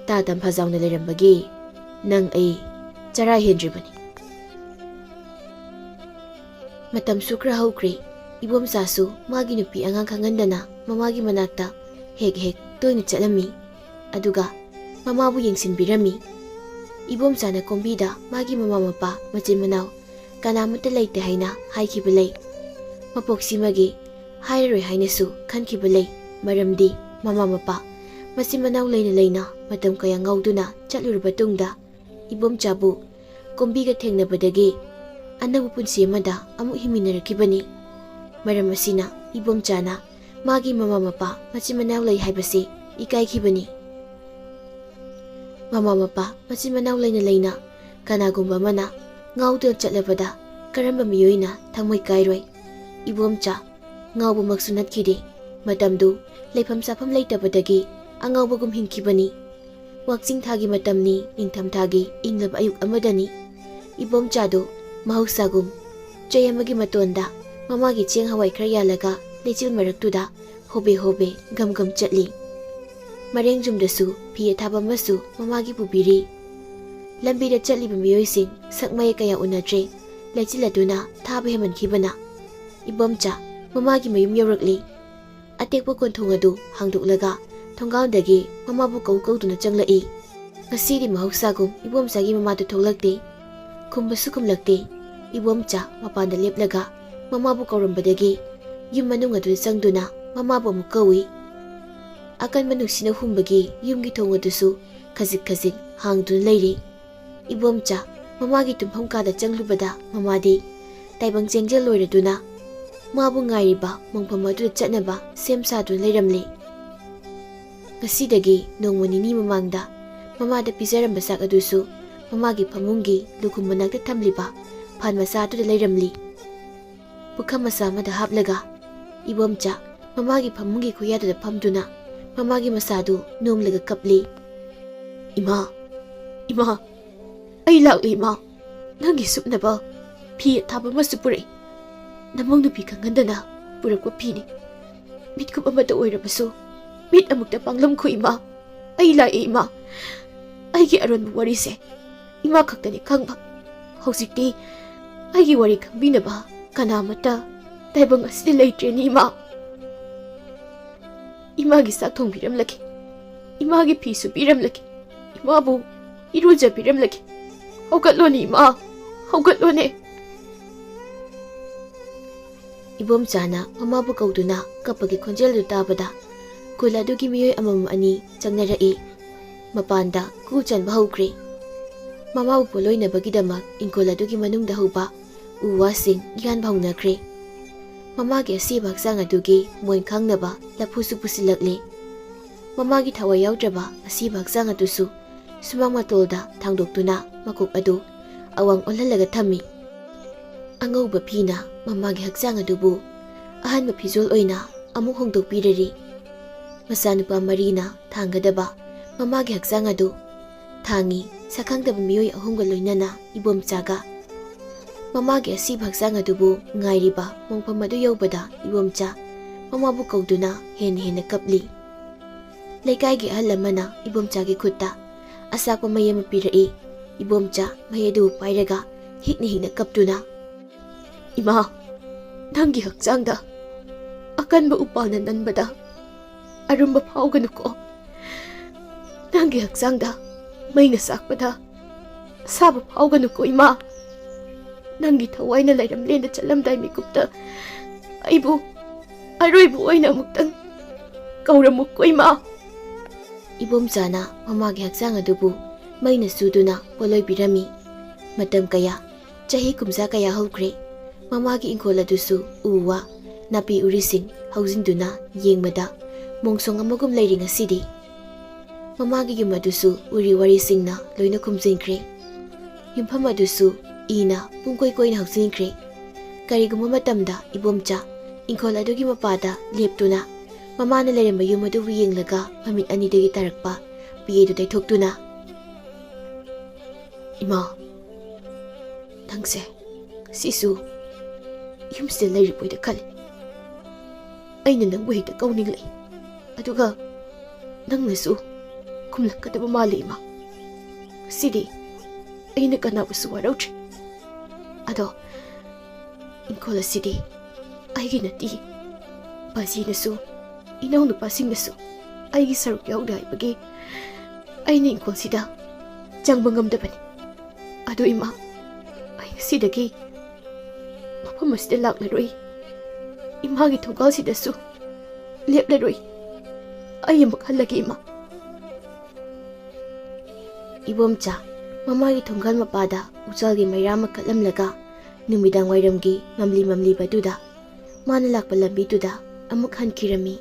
ꯇꯥ ꯇꯝꯐꯥꯖꯥꯎꯅ ꯂꯩꯔꯝꯕꯒꯤ ꯅꯪ ꯑꯩ ꯆꯔꯥ ꯍꯦꯟꯗ꯭ꯔꯤꯕꯅꯤ꯫" ꯃꯇꯝꯁꯨ ꯈꯔ ꯍꯧꯈ꯭ꯔꯦ꯫ ꯏꯕꯣꯝꯆꯥꯁꯨ ꯃꯥꯒꯤ ꯅꯨꯄꯤ ꯑꯉꯥꯡ ꯈꯪꯍꯟꯗꯅ ꯃꯃꯥꯒꯤ ꯃꯅꯥꯛꯇ ꯍꯦꯛ ꯍꯦꯛ ꯇꯣꯏꯅ ꯆꯠꯂꯝꯃꯤ꯫ ꯑꯗꯨꯒ ꯃꯃꯥꯕꯨ ꯌꯦꯡꯁꯤꯟꯕꯤꯔꯝꯃꯤ꯫ ꯏꯕꯣꯝꯆꯥꯅ ꯀꯣꯝꯕꯤꯗ ꯃꯥꯒꯤ ꯃꯃꯥ ꯃꯄꯥ, ꯃꯆꯤꯟ ꯃꯅꯥꯎ ꯀꯅꯥꯃꯠꯇ ꯂꯩꯇꯦ ꯍꯥꯏꯅ ꯍꯥꯏꯈꯤꯕ ꯂꯩ꯫ ꯃꯄꯣꯛꯁꯤꯃꯒꯤ ꯍꯥꯏꯔꯔꯣꯏ ꯍꯥꯏꯅꯁꯨ ꯈꯟꯈꯤꯕ ꯂꯩ꯫ ꯃꯔꯝꯗꯤ ꯃꯃꯥ ꯃꯄꯥ, ꯃꯆꯤꯟ ꯃꯅꯥꯎ ꯂꯩꯅ ꯂꯩꯅ ꯃꯇꯝ ꯀꯌꯥ ꯉꯥꯎꯗꯨꯅ ꯆꯠꯂꯨꯔꯕ ꯇꯨꯡꯗ ꯏꯕꯣꯝꯆꯥꯕꯨ ꯀꯣꯝꯕꯤꯒ ꯊꯦꯡꯅꯕꯗꯒꯤ ꯑꯅꯧꯕ ꯄꯨꯟꯁꯤ ꯑꯃꯗ ꯑꯃꯨꯛ ꯍꯤꯡꯃꯤꯟꯅꯔꯛꯈꯤꯕꯅꯤ꯫ ꯃꯔꯝ ꯑꯁꯤꯅ ꯏꯕꯣꯝꯆꯥꯅ ꯃꯥꯒꯤ ꯃꯃꯥ ꯃꯄꯥ, ꯃꯆꯤꯟ ꯃꯅꯥꯎ ꯂꯩ ꯍꯥꯏꯕꯁꯤ ꯏꯀꯥꯏꯈꯤꯕꯅꯤ꯫ ꯃꯃꯥ ꯃꯄꯥ, ꯃꯆꯤꯟ ꯃꯅꯥꯎ ꯂꯩꯅ ꯂꯩꯅ ꯀꯅꯥꯒꯨꯝꯕ ꯑꯃꯅ ꯉꯥꯎꯗꯨꯅ ꯆꯠꯂꯕꯗ ꯀꯔꯝꯕ ꯃꯤꯑꯣꯏꯅ ꯊꯃꯣꯏ ꯀꯥꯏꯔꯣꯏ? ꯏꯕꯣꯝꯆꯥ ꯉꯥꯎꯕꯃꯛꯁꯨ ꯅꯠꯈꯤꯗꯦ꯫ ꯃꯇꯝꯗꯨ ꯂꯩꯐꯝ ꯆꯥꯐꯝ ꯂꯩꯇꯕꯗꯒꯤ ꯑꯉꯥꯎꯕꯒꯨꯝ ꯍꯤꯡꯈꯤꯕꯅꯤ꯫ ꯋꯥꯛꯆꯤꯡ ꯊꯥꯒꯤ ꯃꯇꯝꯅꯤ, ꯅꯤꯡꯊꯝ ꯊꯥꯒꯤ ꯏꯪꯂꯕ ꯑꯌꯨꯛ ꯑꯃꯗꯅꯤ꯫ ꯏꯕꯣꯝꯆꯥꯗꯨ ꯃꯍꯧꯁꯥꯒꯨꯝ ꯆꯩ ꯑꯃꯒꯤ ꯃꯇꯣꯟꯗ ꯃꯃꯥꯒꯤ ꯆꯦꯡ ꯍꯋꯥꯏ ꯈꯔ ꯌꯥꯜꯂꯒ ꯂꯩꯆꯤꯜ ꯃꯔꯛꯇꯨꯗ ꯍꯣꯕꯦ ꯍꯣꯕꯦ ꯒꯝ ꯒꯝ ꯆꯠꯂꯤ꯫ ꯃꯔꯦꯡꯖꯨꯝꯗꯁꯨ ꯐꯤ ꯑꯊꯥꯕ ꯑꯃꯁꯨ ꯃꯃꯥꯒꯤ ꯄꯨꯕꯤꯔꯤ꯫ ꯂꯝꯕꯤꯗ ꯆꯠꯂꯤꯕ ꯃꯤꯑꯣꯏꯁꯤꯡ ꯁꯛ ꯃꯌꯦꯛ ꯀꯌꯥ ꯎꯅꯗ꯭ꯔꯦ꯫ ꯂꯩꯆꯤꯜ ꯑꯗꯨꯅ ꯊꯥꯕ ꯍꯦꯟꯃꯟꯈꯤꯕꯅ ꯏꯕꯣꯝꯆꯥ ꯃꯃꯥꯒꯤ ꯃꯌꯨꯝ ꯌꯧꯔꯛꯂꯤ꯫ ꯑꯇꯦꯛꯄ ꯀꯣꯟꯊꯣꯡ ꯑꯗꯨ ꯍꯥꯡꯗꯣꯛꯂꯒ ꯊꯣꯡꯒꯥꯜꯗꯒꯤ ꯃꯃꯥꯕꯨ ꯀꯧ ꯀꯧꯗꯨꯅ ꯆꯪꯂꯛꯏ꯫ ꯉꯁꯤꯗꯤ ꯃꯍꯧꯁꯥꯒꯨꯝ ꯏꯕꯣꯝꯆꯥꯒꯤ ꯃꯃꯥꯗꯨ ꯊꯣꯛꯂꯛꯇꯦ꯫ ꯈꯨꯝꯕꯁꯨ ꯈꯨꯝꯂꯛꯇꯦ꯫ ꯏꯕꯣꯝꯆꯥ ꯃꯄꯥꯟꯗ ꯂꯦꯞꯂꯒ ꯃꯃꯥꯕꯨ ꯀꯧꯔꯝꯕꯗꯒꯤ ꯌꯨꯝ ꯃꯅꯨꯡ ꯑꯗꯨꯗ ꯆꯪꯗꯨꯅ ꯃꯃꯥꯕꯨ ꯑꯃꯨꯛ ꯀꯧꯏ꯫ ꯑꯀꯟꯕ ꯅꯨꯡꯁꯤꯠꯅ ꯍꯨꯝꯕꯒꯤ ꯌꯨꯝꯒꯤ ꯊꯣꯡ ꯑꯗꯨꯁꯨ ꯈꯖꯤꯛ ꯈꯖꯤꯛ ꯍꯥꯡꯗꯨꯅ ꯂꯩꯔꯤ꯫ ꯏꯕꯣꯝꯆꯥ ꯃꯃꯥꯒꯤ ꯇꯨꯝꯐꯝ ꯀꯥꯗ ꯆꯪꯂꯨꯕꯗ ꯃꯃꯥꯗꯤ ꯇꯥꯏꯕꯪ ꯆꯦꯡꯖꯦꯜ ꯂꯣꯏꯔꯗꯨꯅ ꯃꯥꯕꯨ ꯉꯥꯏꯔꯤꯕ ꯃꯣꯡꯐꯝ ꯑꯗꯨꯗ ꯆꯠꯅꯕ ꯁꯦꯝ ꯁꯥꯗꯨꯅ ꯂꯩꯔꯝꯂꯦ꯫ ꯉꯁꯤꯗꯒꯤ ꯅꯣꯡꯃ ꯅꯤꯅꯤ ꯃꯃꯥꯡꯗ ꯃꯃꯥꯗ ꯄꯤꯖꯔꯝꯕ ꯆꯥꯛ ꯑꯗꯨꯁꯨ ꯃꯃꯥꯒꯤ ꯐꯃꯨꯡꯒꯤ ꯂꯨꯈꯨꯝ ꯃꯅꯥꯛꯇ ꯊꯝꯂꯤꯕ ꯐꯥꯟ ꯃꯆꯥ ꯑꯗꯨꯗ ꯂꯩꯔꯝꯂꯤ꯫ ꯄꯨꯈꯝ ꯃꯆꯥ ꯑꯃꯗ ꯍꯥꯞꯂꯒ ꯏꯕꯣꯝꯆꯥ ꯃꯃꯥꯒꯤ ꯐꯃꯨꯡꯒꯤ ꯈꯨꯌꯥꯗꯨꯗ ꯐꯝꯗꯨꯅ ꯃꯃꯥꯒꯤ ꯃꯁꯥꯗꯨ ꯅꯣꯝꯂꯒ ꯀꯞꯂꯤ꯫ "ꯏꯃꯥ, ꯏꯃꯥ, ꯑꯩ ꯂꯥꯛꯂꯦ ꯏꯃꯥ꯫ ꯅꯪꯒꯤ ꯁꯨꯞꯅꯕ ꯐꯤ ꯑꯊꯥꯕ ꯑꯃꯁꯨ ꯄꯨꯔꯛꯏ꯫ ꯅꯃꯧ ꯅꯨꯄꯤ ꯈꯪꯍꯟꯗꯅ ꯄꯨꯔꯛꯄ ꯐꯤꯅꯤ꯫ ꯃꯤꯠꯀꯨꯞ ꯑꯃꯇ ꯑꯣꯏꯔꯕꯁꯨ ꯃꯤꯠ ꯑꯃꯨꯛꯇ ꯄꯥꯡꯂꯝꯈꯣ ꯏꯃꯥ꯫ ꯑꯩ ꯂꯥꯛꯑꯦ ꯏꯃꯥ꯫ ꯑꯩꯒꯤ ꯑꯔꯣꯟꯕ ꯋꯥꯔꯤꯁꯦ ꯏꯃꯥ ꯈꯛꯇꯅꯤ ꯈꯪꯕ꯫ ꯍꯧꯖꯤꯛꯇꯤ ꯑꯩꯒꯤ ꯋꯥꯔꯤ ꯈꯪꯕꯤꯅꯕ ꯀꯅꯥꯃꯠꯇ ꯇꯥꯏꯕꯪ ꯑꯁꯤꯗ ꯂꯩꯇ꯭ꯔꯦꯅꯦ ꯏꯃꯥ꯫ ꯏꯃꯥꯒꯤ ꯆꯥꯛ ꯊꯣꯡꯕꯤꯔꯝꯂꯒꯦ, ꯏꯃꯥꯒꯤ ꯐꯤ ꯁꯨꯕꯤꯔꯝꯂꯒꯦ, ꯏꯃꯥꯕꯨ ꯏꯔꯨꯖꯕꯤꯔꯝꯂꯒꯦ꯫ ꯍꯧꯒꯠꯂꯣꯅꯦ ꯏꯃꯥ, ꯍꯧꯒꯠꯂꯣꯅꯦ꯫" ꯏꯕꯣꯝꯆꯥꯅ ꯃꯃꯥꯕꯨ ꯀꯧꯗꯨꯅ ꯀꯞꯄꯒꯤ ꯈꯣꯟꯖꯦꯜꯗꯨ ꯇꯥꯕꯗ ꯈꯨꯜ ꯑꯗꯨꯒꯤ ꯃꯤꯑꯣꯏ ꯑꯃꯃꯝ ꯑꯅꯤ ꯆꯪꯅꯔꯛꯏ꯫ ꯃꯄꯥꯟꯗ ꯀꯨ ꯆꯟꯕ ꯍꯧꯈ꯭ꯔꯦ꯫ ꯃꯃꯥꯕꯨ ꯄꯣꯠꯂꯣꯏꯅꯕꯒꯤꯗꯃꯛ ꯏꯪꯈꯣꯜ ꯑꯗꯨꯒꯤ ꯃꯅꯨꯡꯗ ꯍꯧꯕ ꯎ ꯋꯥꯁꯤꯡ ꯌꯥꯟꯕ ꯍꯧꯅꯈ꯭ꯔꯦ꯫ ꯃꯃꯥꯒꯤ ꯑꯁꯤꯕ ꯍꯛꯆꯥꯡ ꯑꯗꯨꯒꯤ ꯃꯣꯏꯟ ꯈꯥꯡꯅꯕ ꯂꯐꯨꯁꯨ ꯄꯨꯁꯤꯜꯂꯛꯂꯦ꯫ ꯃꯃꯥꯒꯤ ꯊꯋꯥꯏ ꯌꯥꯎꯗ꯭ꯔꯕ ꯑꯁꯤꯕ ꯍꯛꯆꯥꯡ ꯑꯗꯨꯁꯨ ꯁꯨꯃꯥꯡ ꯃꯇꯣꯜꯗ ꯊꯥꯡꯗꯣꯛꯇꯨꯅ ꯃꯀꯣꯛ ꯑꯗꯨ ꯑꯋꯥꯡ ꯑꯣꯜꯍꯜꯂꯒ ꯊꯝꯃꯤ꯫ ꯑꯉꯧꯕ ꯐꯤꯅ ꯃꯃꯥꯒꯤ ꯍꯛꯆꯥꯡ ꯑꯗꯨꯕꯨ ꯑꯍꯟꯕ ꯐꯤꯖꯣꯜ ꯑꯣꯏꯅ ꯑꯃꯨꯛ ꯍꯣꯡꯗꯣꯛꯄꯤꯔꯔꯤ꯫ ꯃꯆꯥꯅꯨꯄꯥ ꯃꯔꯤꯅ ꯊꯥꯡꯒꯗꯕ ꯃꯃꯥꯒꯤ ꯍꯛꯆꯥꯡ ꯑꯗꯨ ꯊꯥꯡꯉꯤ ꯁꯛꯈꯪꯗꯕ ꯃꯤꯑꯣꯏ ꯑꯍꯨꯝꯒ ꯂꯣꯏꯅꯅ ꯏꯕꯣꯝꯆꯥꯒ꯫ ꯃꯃꯥꯒꯤ ꯑꯁꯤꯕ ꯍꯛꯆꯥꯡ ꯑꯗꯨꯕꯨ ꯉꯥꯏꯔꯤꯕ ꯃꯣꯡꯐꯝ ꯑꯗꯨ ꯌꯧꯕꯗ ꯏꯕꯣꯝꯆꯥ ꯃꯃꯥꯕꯨ ꯀꯧꯗꯨꯅ ꯍꯦꯟꯅ ꯍꯦꯟꯅ ꯀꯞꯂꯤ꯫ ꯂꯩꯀꯥꯏꯒꯤ ꯑꯍꯜ ꯑꯃꯅ ꯏꯕꯣꯝꯆꯥꯒꯤ ꯈꯨꯠꯇ ꯑꯁꯥꯛꯄ ꯃꯩ ꯑꯃ ꯄꯤꯔꯛꯏ꯫ ꯏꯕꯣꯝꯆꯥ ꯃꯩ ꯑꯗꯨ ꯄꯥꯏꯔꯒ ꯍꯤꯛꯅ ꯍꯤꯛꯅ ꯀꯞꯇꯨꯅ, "ꯏꯃꯥ, ꯅꯪꯒꯤ ꯍꯛꯆꯥꯡꯗ ꯑꯀꯟꯕ ꯎꯄꯥꯜꯅ ꯅꯟꯕꯗ ꯑꯔꯨꯝꯕ ꯐꯥꯎꯒꯅꯨꯀꯣ꯫ ꯅꯪꯒꯤ ꯍꯛꯆꯥꯡꯗ ꯃꯩꯅ ꯆꯥꯛꯄꯗ ꯑꯁꯥꯕ ꯐꯥꯎꯒꯅꯨꯀꯣ ꯏꯃꯥ꯫ ꯅꯪꯒꯤ ꯊꯋꯥꯏꯅ ꯂꯩꯔꯝꯂꯦꯟꯗ ꯆꯠꯂꯝꯗꯥꯏ ꯃꯤꯀꯨꯞꯇ ꯑꯩꯕꯨ ꯑꯔꯣꯏꯕ ꯑꯣꯏꯅ ꯑꯃꯨꯛꯇꯪ ꯀꯧꯔꯝꯃꯨꯀꯣ ꯏꯃꯥ"꯫ ꯏꯕꯣꯝꯆꯥꯅ ꯃꯃꯥꯒꯤ ꯍꯛꯆꯥꯡ ꯑꯗꯨꯕꯨ ꯃꯩꯅ ꯆꯨꯗꯨꯅ ꯄꯣꯠꯂꯣꯏꯕꯤꯔꯝꯃꯤ꯫ ꯃꯇꯝ ꯀꯌꯥ, ꯆꯍꯤ ꯀꯨꯝꯖꯥ ꯀꯌꯥ ꯍꯧꯈ꯭ꯔꯦ꯫ ꯃꯃꯥꯒꯤ ꯏꯪꯈꯣꯜ ꯑꯗꯨꯁꯨ ꯎ ꯋꯥ, ꯅꯥꯄꯤ ꯎꯔꯤꯁꯤꯡ ꯍꯧꯖꯤꯟꯗꯨꯅ ꯌꯦꯡꯕꯗ ꯃꯣꯡꯁꯣꯡ ꯑꯃꯒꯨꯝ ꯂꯩꯔꯤ ꯉꯁꯤꯗꯤ꯫ ꯃꯃꯥꯒꯤ ꯌꯨꯝ ꯑꯗꯨꯁꯨ ꯎꯔꯤ ꯋꯥꯔꯤꯁꯤꯡꯅ ꯂꯣꯏꯅ ꯈꯨꯝꯖꯤꯟꯈ꯭ꯔꯦ꯫ ꯌꯨꯝꯐꯝ ꯑꯗꯨꯁꯨ ꯏꯅ ꯄꯨꯡꯀꯣꯏ ꯀꯣꯏꯅ ꯍꯧꯖꯤꯟꯈ꯭ꯔꯦ꯫ ꯀꯔꯤꯒꯨꯝꯕ ꯃꯇꯝꯗ ꯏꯕꯣꯝꯆꯥ ꯏꯪꯈꯣꯜ ꯑꯗꯨꯒꯤ ꯃꯄꯥꯗ ꯂꯦꯞꯇꯨꯅ ꯃꯃꯥꯅ ꯂꯩꯔꯝꯕ ꯌꯨꯝ ꯑꯗꯨꯕꯨ ꯌꯦꯡꯂꯒ ꯃꯃꯤꯠ ꯑꯅꯤꯗꯒꯤ ꯇꯥꯔꯛꯄ ꯄꯤ ꯑꯗꯨ ꯇꯩꯊꯣꯛꯇꯨꯅ, "ꯏꯃꯥ, ꯅꯪꯁꯦ ꯉꯁꯤꯁꯨ ꯌꯨꯝꯁꯤꯗ ꯂꯩꯔꯤꯕꯣꯏꯗ ꯈꯜꯂꯤ꯫ ꯑꯩꯅ ꯅꯪꯕꯨ ꯍꯦꯛꯇ ꯀꯧꯅꯤꯡꯂꯛꯏ꯫ ꯑꯗꯨꯒ ꯅꯪꯅꯁꯨ ꯈꯨꯝꯂꯛꯀꯗꯕ ꯃꯥꯜꯂꯤ ꯏꯃꯥ꯫ ꯉꯁꯤꯗꯤ ꯑꯩꯅ ꯀꯅꯥꯕꯨꯁꯨ ꯋꯥꯔꯧꯗ꯭ꯔꯦ꯫ ꯑꯗꯣ ꯏꯪꯈꯣꯜ ꯑꯁꯤꯗꯤ ꯑꯩꯒꯤ ꯅꯠꯇꯦ꯫ ꯕꯥꯖꯤꯅꯁꯨ, ꯏꯅꯥꯎꯅꯨꯄꯥꯁꯤꯡꯅꯁꯨ ꯑꯩꯒꯤ ꯁꯔꯨꯛ ꯌꯥꯎꯗꯦ ꯍꯥꯏꯕꯒꯤ ꯑꯩꯅ ꯏꯪꯈꯣꯜꯁꯤꯗ ꯆꯪꯕ ꯉꯝꯗꯕꯅꯤ꯫ ꯑꯗꯨ ꯏꯃꯥ, ꯑꯩ ꯉꯁꯤꯗꯒꯤ ꯃꯐꯝ ꯑꯁꯤꯗ ꯂꯥꯛꯂꯔꯣꯏ꯫ ꯏꯃꯥꯒꯤ ꯊꯣꯡꯒꯥꯜꯁꯤꯗꯁꯨ ꯂꯦꯞꯂꯔꯣꯏ꯫ ꯑꯩ ꯑꯃꯨꯛ ꯍꯜꯂꯒꯦ ꯏꯃꯥ"꯫ ꯏꯕꯣꯝꯆꯥ ꯃꯃꯥꯒꯤ ꯊꯣꯡꯒꯥꯜ ꯃꯄꯥꯗ ꯎꯆꯥꯜꯒꯤ ꯃꯩꯔꯥ ꯑꯃ ꯀꯠꯂꯝꯂꯒ ꯅꯨꯃꯤꯗꯥꯡ ꯋꯥꯏꯔꯝꯒꯤ ꯃꯝꯂꯤ ꯃꯝꯂꯤꯕꯗꯨꯗ ꯃꯥꯅ ꯂꯥꯛꯄ ꯂꯝꯕꯤꯗꯨꯗ ꯑꯃꯨꯛ ꯍꯟꯈꯤꯔꯝꯃꯤ꯫